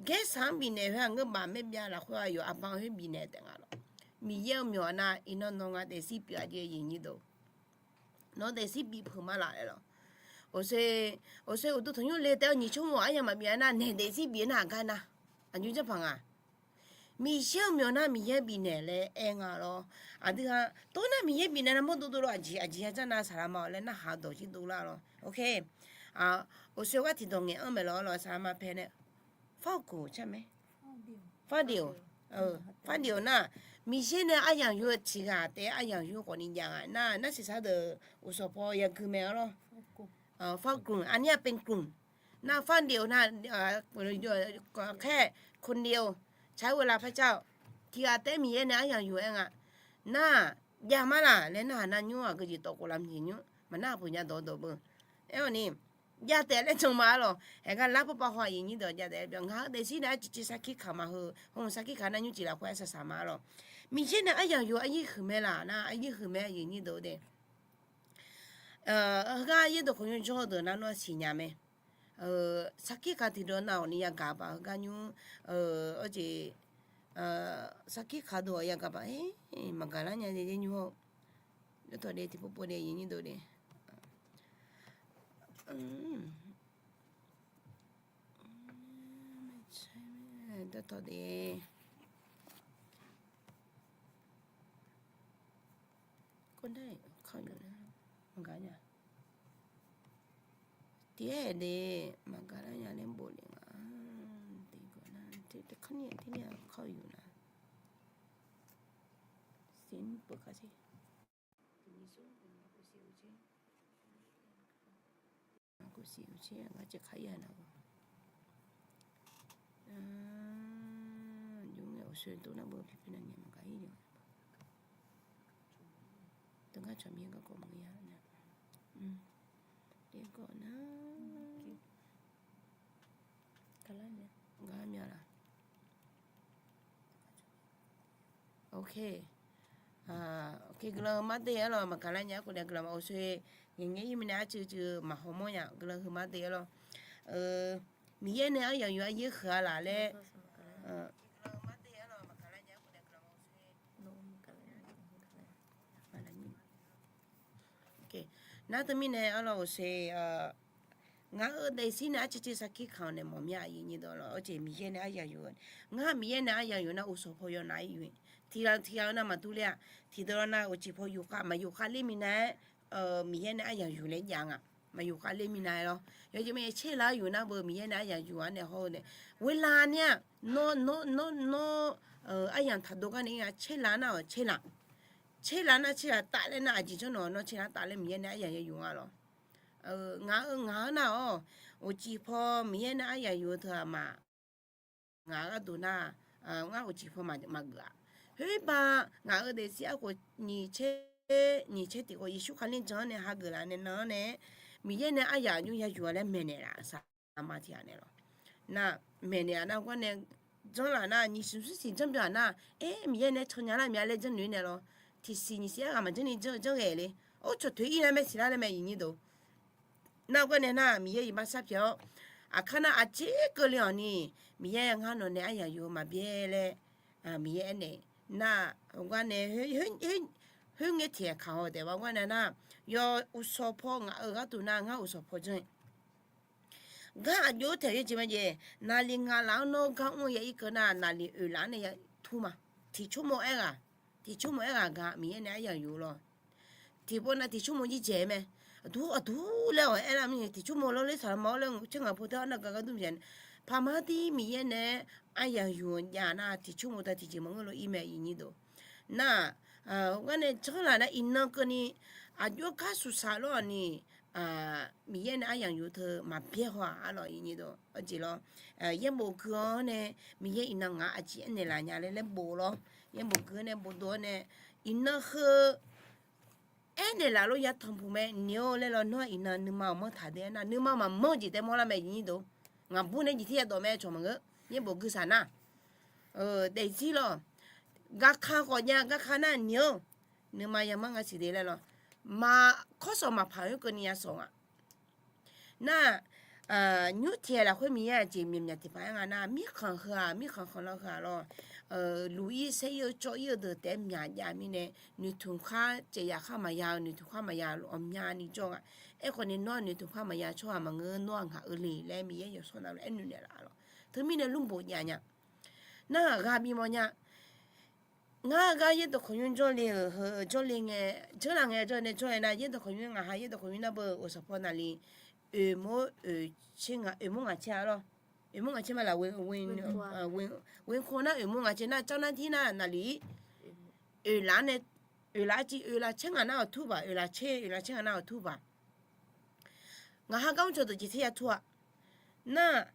gaersaq-anr bifnaeq khoer-aq ngeur baf maer byav lafkhoer aqyawf arbar khoer bifnaeq taef nga lawr. Miqyaer-euq myawq-a nar iqnan nawq nga daefzir pyeuf-a jeq nyiq deuq. Nawr daefzir bif peuq ma laf laer lawq. Oqsoe, oqsoe uqduq tanqnymr le taef-aer nyiq tsawrmawq aryamq maqbif-a nar naeq daefzir bif nar aqgar nar. Aqjox janrpaq nga. Miqyaer-euq myawq nar Miqyaer bifnaeq laer aer nga lawr. Aqdui-aq tov nar Miqyaer bifnaeq nar mawr dovdov lawr, aqjeq aqjeq ya janr nar saqlaq ma-awq laer narhaq dawq jir dovlar lawr. Oqsoe gar tiqdawq ngaeq-anr maeq lawr lawr saqlaq ma pae nae. Farguf car mae. Fardeoq. Fardeoq nar, Miqyaer nae aryamq yur-eu tiqghaq taef-aer aryamq yur khawfni jav nga nar, narsiq sar deuq uqsawq paw yagui mae-a lawr. Farguf, aqnyir-aq เป็นกลุ่ม. Nar fardeoq nar, khaer, คนเดียว, ใช้เวลาพระเจ้า, tiqghaq taef-aer Miqyaer nae aryamq yur-aer nga. Nar, jav mar laq laer narhaq nar nymr-aq geujeq tawf khof lamq jeq nymr maqnar-aq peuq nya dawq dawq beu. Aer-awq ni, jav taef laer jan ma-a lawq. Haeqgar lar pawpaw haw aqyuif nyir deuq jav taef-aer byan. Ngaq-euq daefzir nae arcuiv cuiv sarkir kaq ma heu, hmq sarkir kaq nar nymrcif lafkhoer-aer saqsaq ma-a lawq. Miqyaer nae aryamq yur aryir huiq mae laq nar aryir huiq mae aqyuif nyir deuq de. Heugar yaerdawq khawf nymr jawr-eu deuq nar nawr siqnya mae. Sarkir kaq tiqdawq nav-awq ni yagaq baq heugar nymr, awr jeq, sarkir kaq deuq-awq yagaq baq-aer maqgaq lar nya de nymr-awr. Dawrtawq de tiqpov pov de aqyuif nyir deuq de. Dawrtawq de. ก็ได้ เข้าอยู่นะ maqgaq nya. Tiqaer de, maqgaq lar nya laer bof le nga. Tiqgawq nar, tiqkar nya tiqnya เข้าอยู่นะ. Siq peuq kaq te. Maqkov siq-eu tser ngar caev kar ya nar-eu. Jov ngae awqsoe tov nar beu pirpir nar ngae maqgaq-ir yawq. Teu ngar cawq mir garkawv maqya nar. Deuq gawq nar. Gar mya laq. Ok, guiqlanq heumar de-aer lawq, maqgaq lar nya-aer khawf nae guiqlanq ma awqsoe ngaeq ngae-ir mirnae arcuiv cuiv maqhaw mawr nya, guiqlanq heumar de-aer lawq. Miqyaer nae aryamq yur aryir huiq-a laf laer. Nar teumirnae arlawr awqsoe, ngaq-euq daefzir nae arcuiv cuiv sarkir kaq-awq nae mawf mir-a aqyuif nyir deuq lawq. Awr jeq Miqyaer nae aryamq yur-eu, ngar Miqyaer nae aryamq yur nar uqsawq paw yawnav-ir yur-ir. Tiqghaq tiqghaq-eu nar maqdur ler-a. Tiqdeuq lawr nar uqcif paw yufkhav maqyufkhav ler minav-aer, Miqyaer nae aryamq yur laer jav nga. Maqyufkhav ler minav-aer lawr. Yawjeq mirnae caerlaf-aer yur nar beu Miqyaer nae aryamq yur-a nae hawr-eu nae, ghoerlar nar-aq, nawr, nawr, nawr, nawr, aryamq taqdov gar nae ir-a caerlaf nar-awq caerlaf. Caerlaf nar caerlaf taf laer nar aqjeq janr nawq nawr caerlaf taf laer Miqyaer nae aryamq yayuf nga lawr. Ngaq-eu ngaq-anr nar-awq, uqcif paw Miqyaer nae aryamq yur-eu teu-aq ma. Ngaq-euq gharduq nar, ngar uqcif paw maqgeuf-aq. Khoerba, ngaq-euq daefzir arkhof nyiq caer, nyiq caer tiq khof Yeqsur Kali jan-anr nae hageuf laf nae nan-anr nae, Miqyaer nae aryamq nymr yayuf-a laer maeqnaeq laf saqma tiqghaq nae lawr. Nar, maeqnaeq-aq nar gar nae janrlaf nar nyiq siq smr siq janr byan-aq nar, aer Miqyaer nae can nya lar mya laer janrnoeq naeq lawr. Tiqsiq nyiq siq-aer ghaq maqjanr ni janr janr ghae le. Or cawq toeq-ir lar mae siq lar laer mae aqyuif nyir deuq. Nar gar nae nar Miqyaer iqbax sar pyaeq-awr, aqkar nar aqjeq keuvle-awq ni, Miqyaer ngar nawq nae aryamq yur-eu maqbyaer laer, Miqyaer aernaeq nar, gar nae khoerngae tiq kaq haw taef-a gar nae nar, yaw uqsawq paw ngaq-euq gharduq nar ngar uqsawq paw janr-eu gar aqjox-aer taeq-eu jeq ma jeq, naqliq ngaq laf-anr nawr gar mr-eu ya irkeuv nar naqliq oeq laf-anr nae ya tur ma. Tiq tsawrmawr aer ghaq, tiq tsawrmawr aer ghaq gaq Miqyaer nae aryamq yur lawr. Tiqpov nav tiq tsawrmawr jir dzaeq-aer mae. Aqdur aqdur laer-awq aerlar mir-a tiq tsawrmawr lawr ler saqlaq ma-awr laer tser ngaq paw teu arnav gaq gharduq maqjav. Paqmar dir Miqyaer nae aryamq yur-eu jav nar tiq tsawrmawr taq tiqjeq maqngeur lof ir mae aqyuif nyir deuq. Nar, gar nae janrlaf nar iqnan keuvni aqjox gar suqsaq lawr-awq ni, Miqyaer nae aryamq yur teu maqbyaer haw-aq arlawq aqyuif nyir deuq. Awr jeq lawr, yaerbof gui-awr nae Miqyaer iqnan ngaq aqjeq aernaeq laf nya laer laer bof lawr. Yaerbof gui-awr nae bofdov-awr nae iqnan heu aernaeq laf lof ya tanqpuq mae noeq-awr laer lawr nawr iqnan nuima-awq manr taq de-aer nar nuima maqmanr jeq tae mawrlar mae aqyuif nyir deuq. Ngaqbur nae jeq tir ya dawq mae cawq maqngeur. Yaerbof gui saq nar daefzir lawr. Gaka khawf jav gaka nar noeq-awr nuima yamanr nga siq de laer lawr. Maq kawrsawq maqpaq-aer keuvni ya sawq nga. Nar, Nymr tiq ghaq lafkhoer Miqyaer aqjeq myaqmyaq tiqpaq aer nga nar, mirkhanq heu-aq, mirkhanq khanqlan heu-aq lawr, luq-ir saer-ir-eu cawv-ir-eu deuq taef-aer myaq jav mirnae, noeqtmq khar caev yaf khar maqya-eu, noeqtmq khar maqya-eu ghawqmyani jawr nga. Aerkhawf ni nawr-aq noeqtmq khar maqya tsawrhaq maqngeur, nawr-aq ngaq-eu le laer Miqyaer yawshawr navluf aernaeq naeqlaf-a lawr. Teumirnae lmrbof jav nya. Nar-aq ghaq bimawf nya. Ngar gar yaerdawq khawqnymr jawrle-euq heu jawrle ngae, jeurlaf ngae jawr nae jawr-aer nar, yaerdawq khawqnymr ngaq ha yaerdawq khawqnymr nar beu-euq sanqpawr naqli oeqmawr oeqtser nga, oeqmawr ngaq tser-a lawr. Oeqmawr ngaq tser ma laf, oeqkmawr nar oeqmawr ngaq tser nar, cawv nar tir nar naqli-ir oeqlaf nae, oeqlaf civ oeqlaf tser ngaq nar awq tur baq, oeqlaf tser, oeqlaf tser ngaq nar awq tur baq. Ngaq ha gar mr cawq deuq jeq tser ya tur-a. Nar,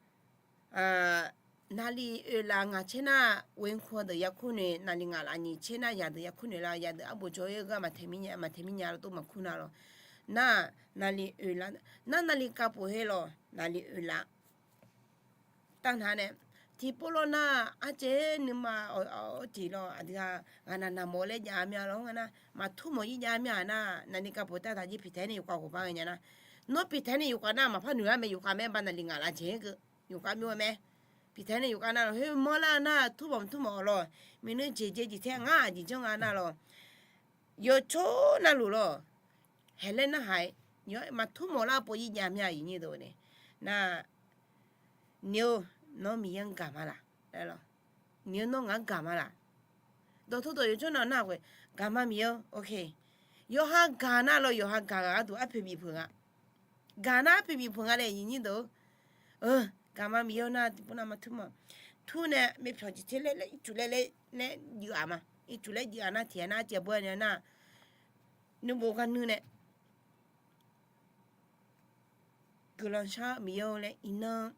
naqli oeqlaf ngaq tser nar, oeqkmawr deuq yakur noeq, naqli ngaq laf nyiq tser nar yadeuq yakur noeq la, yadeuq arbof jawr-ir-eu gar maqtaeq mir nya, maqtaeq mir nya lawr tov maqkur nar lawr. Nar, naqli oeqlaf nar, naqli kavpof her lawq, naqli oeqlaf tavnaq nae, tiqpov lawr nar, arcaev nuima awq tiq lawr, aqdui-aq ghaqnaq naqmawf laer jav mya lawr nga nar, maqtur mawf-ir jav mya nar, naqli kavpof tavtaq jir piqtaeq nae yufkhav ghofpar ghae nya nar, nawr piqtaeq nae yufkhav nar maqpar noeq lar mae, yufkhav mae ba naqli ngaq laf jeq-aer keuv yufkhav bymr-eu mae. Piqtaeq nae yufkhav nar lawq, heu mawrlar nar tur mawf tur mawf lawq, miqnuiv jeq jeq jeq tae ngar aqjeq janr nga nar lawq, yawcawr navluf lawq, haeqlaer narhaq-aer, maqtur mawf lar pov-ir jav mya aqyuif nyir deuq nae. Nar, nir-eu, nawr Miqyaer-anr gaq ma laq? Nir-eu, nawr ngaq-anr gaq ma laq? Dawqtawvdawq yawjawr nar nar-aq, gaq ma Miqyaer-or. Yawqha gaq nar lawq, yawqha gaq-euq gharduq arpoeq bif peuq nga. Gaq nar arpoeq bif peuq nga laer aqyuif nyir deuq-or. Gaq ma Miqyaer-or nar tiqpov nar maqtur ma. Tur nae maepyawq jeq tser laer laer ircuf laer laer laer juif-aq ma. Ircuf laer juif-aq nar tiq ghaq nar arcaev bawr-aer nae nar, nuibof gar nuir nae guiqlanq shar-eu Miqyaer-or laer iqnan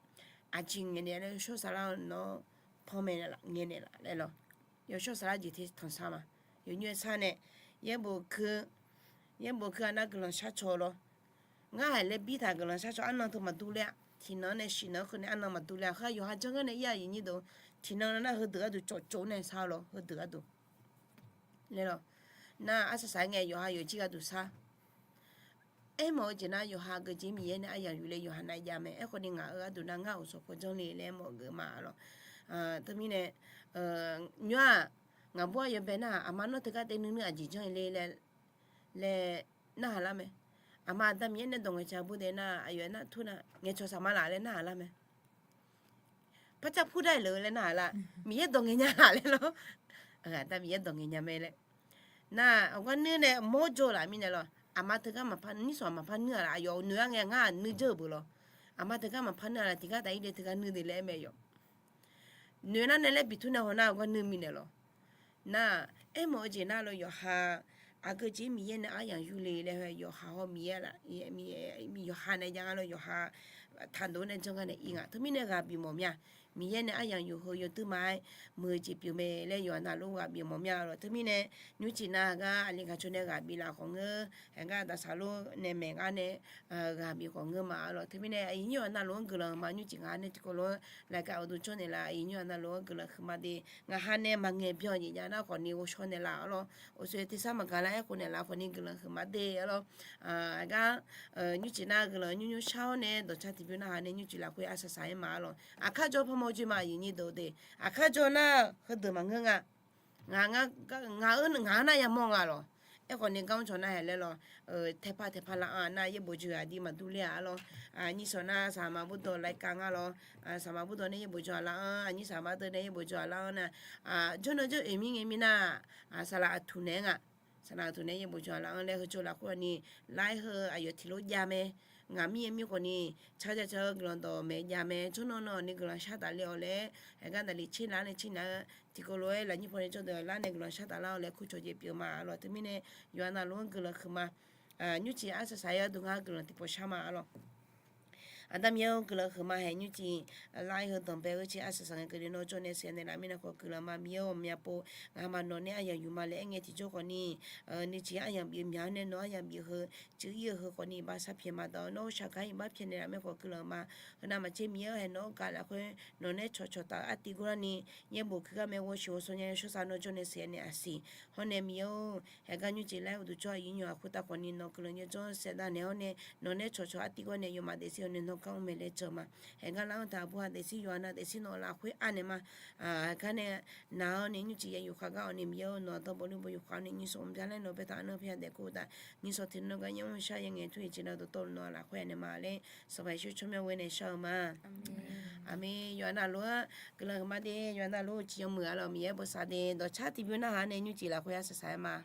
aqjeq ngaeqnaeq laer yawshawr saflar-eu nawr panmaeq ngaeqnaeq laf laer lawq. Yawshawr saflar jeq te tanqsar ma. Yawnymr-aer sar nae yaerbof yaerbof keuv-a nar guiqlanq shar caw lawr. Ngar haiq laer bir taq guiqlanq shar caw arnan teu maqdur ler-a. Tiqnan nae shifnan-anr keuv nae arnan maqdur ler-a. Khar yawqha janr gar nae ir-aq aqyuif nyir deuq, tiqnan nar heudeuq gharduq cawv cawv nae sar lawr, heudeuq gharduq laer lawq. Nar arsaq saq-aer ngae yawqha yawqjir gharduq sar. Aermawf-eu jeq nar yawqha geujeq Miqyaer nae aryamq yuf le yawqha nav jav mae. Aerkhawf ni ngaq-euq gharduq nar ngar uqsawq paw janr le laer mawf geuf ma lawq. Teumirnae nymr-aq, ngaqbur-aq yawbae nar-aq, aqma nawr teugar taev nuinuir aqjeq janr-ir le laer laer narhaq lar mae. Aqma Aqda Miqyaer nae dawq ngaeqcawq bur dae nar aqyawf nar tur nar ngaeqcawq saqma laf laer narhaq lar mae. Par car pur dar-iq le laer narhaq lar. Miqyaer dawq ngaeq nya laf laer lawr. Aqda Miqyaer dawq ngaeq nya mae laer. Nar-aq aqgar nuir nae mawr jawr-eu laf mirnae lawr. Aqma teugar maqpar nuir, nyirsawq maqpar nuir-a laf, aqyawf noeq-ar ngae ngar nuir jeur-eu beuq lawr. Aqma teugar maqpar nuir-a laf, tiqgar taf-ir le teugar nuir de laer aer mae yawf. Noeq nar nae laer biq tur nae haw nar aqgar nuir mirnae lawr. Nar-aq aermawf-eu jeq nar lawr yawqha aqgeujeq Miqyaer nae aryamq yuf le laer heu yawqha hawr Miqyaer laf, yawqha nae jav ngar lawr yawqha taqdov nae janr gar nae ir nga. Teumirnae ghaq bif mawf mya. Miqyaer nae aryamq yuf heu yawduir ma-aer muiq-eu jeq pyeuf mae laer yawqha navluf ghaq bif mawf mya lawq. Teumirnae nymrcif nav gar aqli gaqcawq nae ghaq bif laf khawf ngeur, heugar daqsaq lor nae maeq gar nae ghaq bif khawf ngeur ma lawq. Teumirnae aqyuif nyir-aq navluf-anr guiqlanq huiqma. Nymrcif ngaq nae tiqkawv lof-aer laqkav uqduq jawr naeqlaf, aqyuif nyir-aq navluf-anr guiqlanq huiqma de. Ngaq ha nae maqngaeq byan jeq jav nar khawf ni ghovshaw naeqlaf-awr lawr. Uqshoe tersar maqgaq lar-aer khof naeqlaf khawf ni guiqlanq huiqma de-awr lawr. Aqgar nymrcif nar guiqlanq nymr nymr shar-awr nae dawqcar tiqbymr narhaq nae nymrcif lafkhoer arsaq saq-aer ma-awr lawr. Aqkar jawr parmawr joe ma aqyuif nyir deuq de. Aqkar jawr nar heudeuq maqngeur nga. Ngaq-anr nar yamawr nga lawq. Aerkhawf ni gar mr cawq nar haeq laer lawr. Taeqpar taeqpar lar-anr nar yaerbof jawr-aq aqdir maqdur ler-a lawr. Nyirsawq nar saqma burdawq laikav nga lawr. Saqma burdawq nae yaerbof jawr-aq lar-anr, aqnyir saqma deuq nae yaerbof jawr-aq lar-anr nar, jawrnan jawr-eu mirngae mirnar, saqlaq aqtuq naeq-aer nga. Saqlaq aqtuq nae yaerbof jawr-aq lar-anr laer heu cawv lafkhoer ni, lar-aer heu aqyawf tiq lof jav mae. Ngaq mir-aer mir khawf ni, car jav car-eu guiqlanq dawq maeq jav mae. Jawrnan nan ni guiqlanq shar taf le-awq laer, heugar daqli tser nar nae tser nar-eu tiqkawv lof-aer lafnyir paw nae jawr deuq lar nae guiqlanq shar taf lar-awq laer kur cawq jeq pyeuf ma-awr lawq. Teumirnae yawqha navluf-anr guiqlanq huiqma. Nymrcif arsaq saq-aer-awr deuq ngar guiqlanq tiqpawf shar ma-awr lawq. Aqda Miqyaer-or, guiqlanq huiqma haeq nymrcif lar-aer heu danqbae-eu ciq arsaq saq ngae keuvle nawr jawr nae siqnya naeqlaf mirnae khawf guiqlanq ma. Miqyaer-or, myavpov ngaq ha maqnawq nae aryamq yuf ma laer aer ngae tiqjawr khawf ni, nuijeq aryamq bif-eu myaq-awr nae nawq aryamq bif heu cuiv-ir-eu heu khawf ni bavsar pyaeq ma dawq-awr nawr shaqgar iqbax pyaeq naeqlaf mirnae khawf guiqlanq ma. Heu navmaqtser Miqyaer-or, haeq nawq-anr gaq lafkhoer nawq nae cawqcawq taf-eu artiv gor larni, yaerbof kuir gar mae ghovshiq ghovshaw nya yawshawr sar nawr jawr nae siqnya naeq aqsiq. Hawr nae Miqyaer-or, haeq gar nymrcif lar-aer uqduq jawr aqyuif nymr-aq khoertav khawf ni nawq guiqlanq nyaer jawr saef dav naeq-awr nae nawq nae cawqcawq artiv gor nae yawmaf daefzir-awr nae nawr gar mr maeqle jawr ma. Haeqgar lar-anr taq aqbur ha daefzir yawqha nav daefzir nawq-eu lafkhoer anaeq ma. Gar nae naq-awr nae nymrcif ya yufkhav gar-awq ni Miqyaer-or, nawq-aq dawrbaw lurbaw yufkhav-awr nae nyirsawq mrbya laer nawq-eu baetaq arnan paer-a daefkeuv uqtaf, nyirsawq tiqnan gar nymr shar yaer ngae tur-iq jeq nav dawqtawvluf nawq-eu lafkhoer anaeq ma laer Sanqpaq Yeqsur tsawrmyanr ghoe nae shar-eu ma. Aqmeq. Yawqha navluf-anr guiqlanq huiqma de, yawqha navluf-eu ciqyanr muiq-a lawq, Miqyaer bosav de, dawqcar tiqbymr narhaq-anr nae nymrcif lafkhoer arsaq saq-aer ma.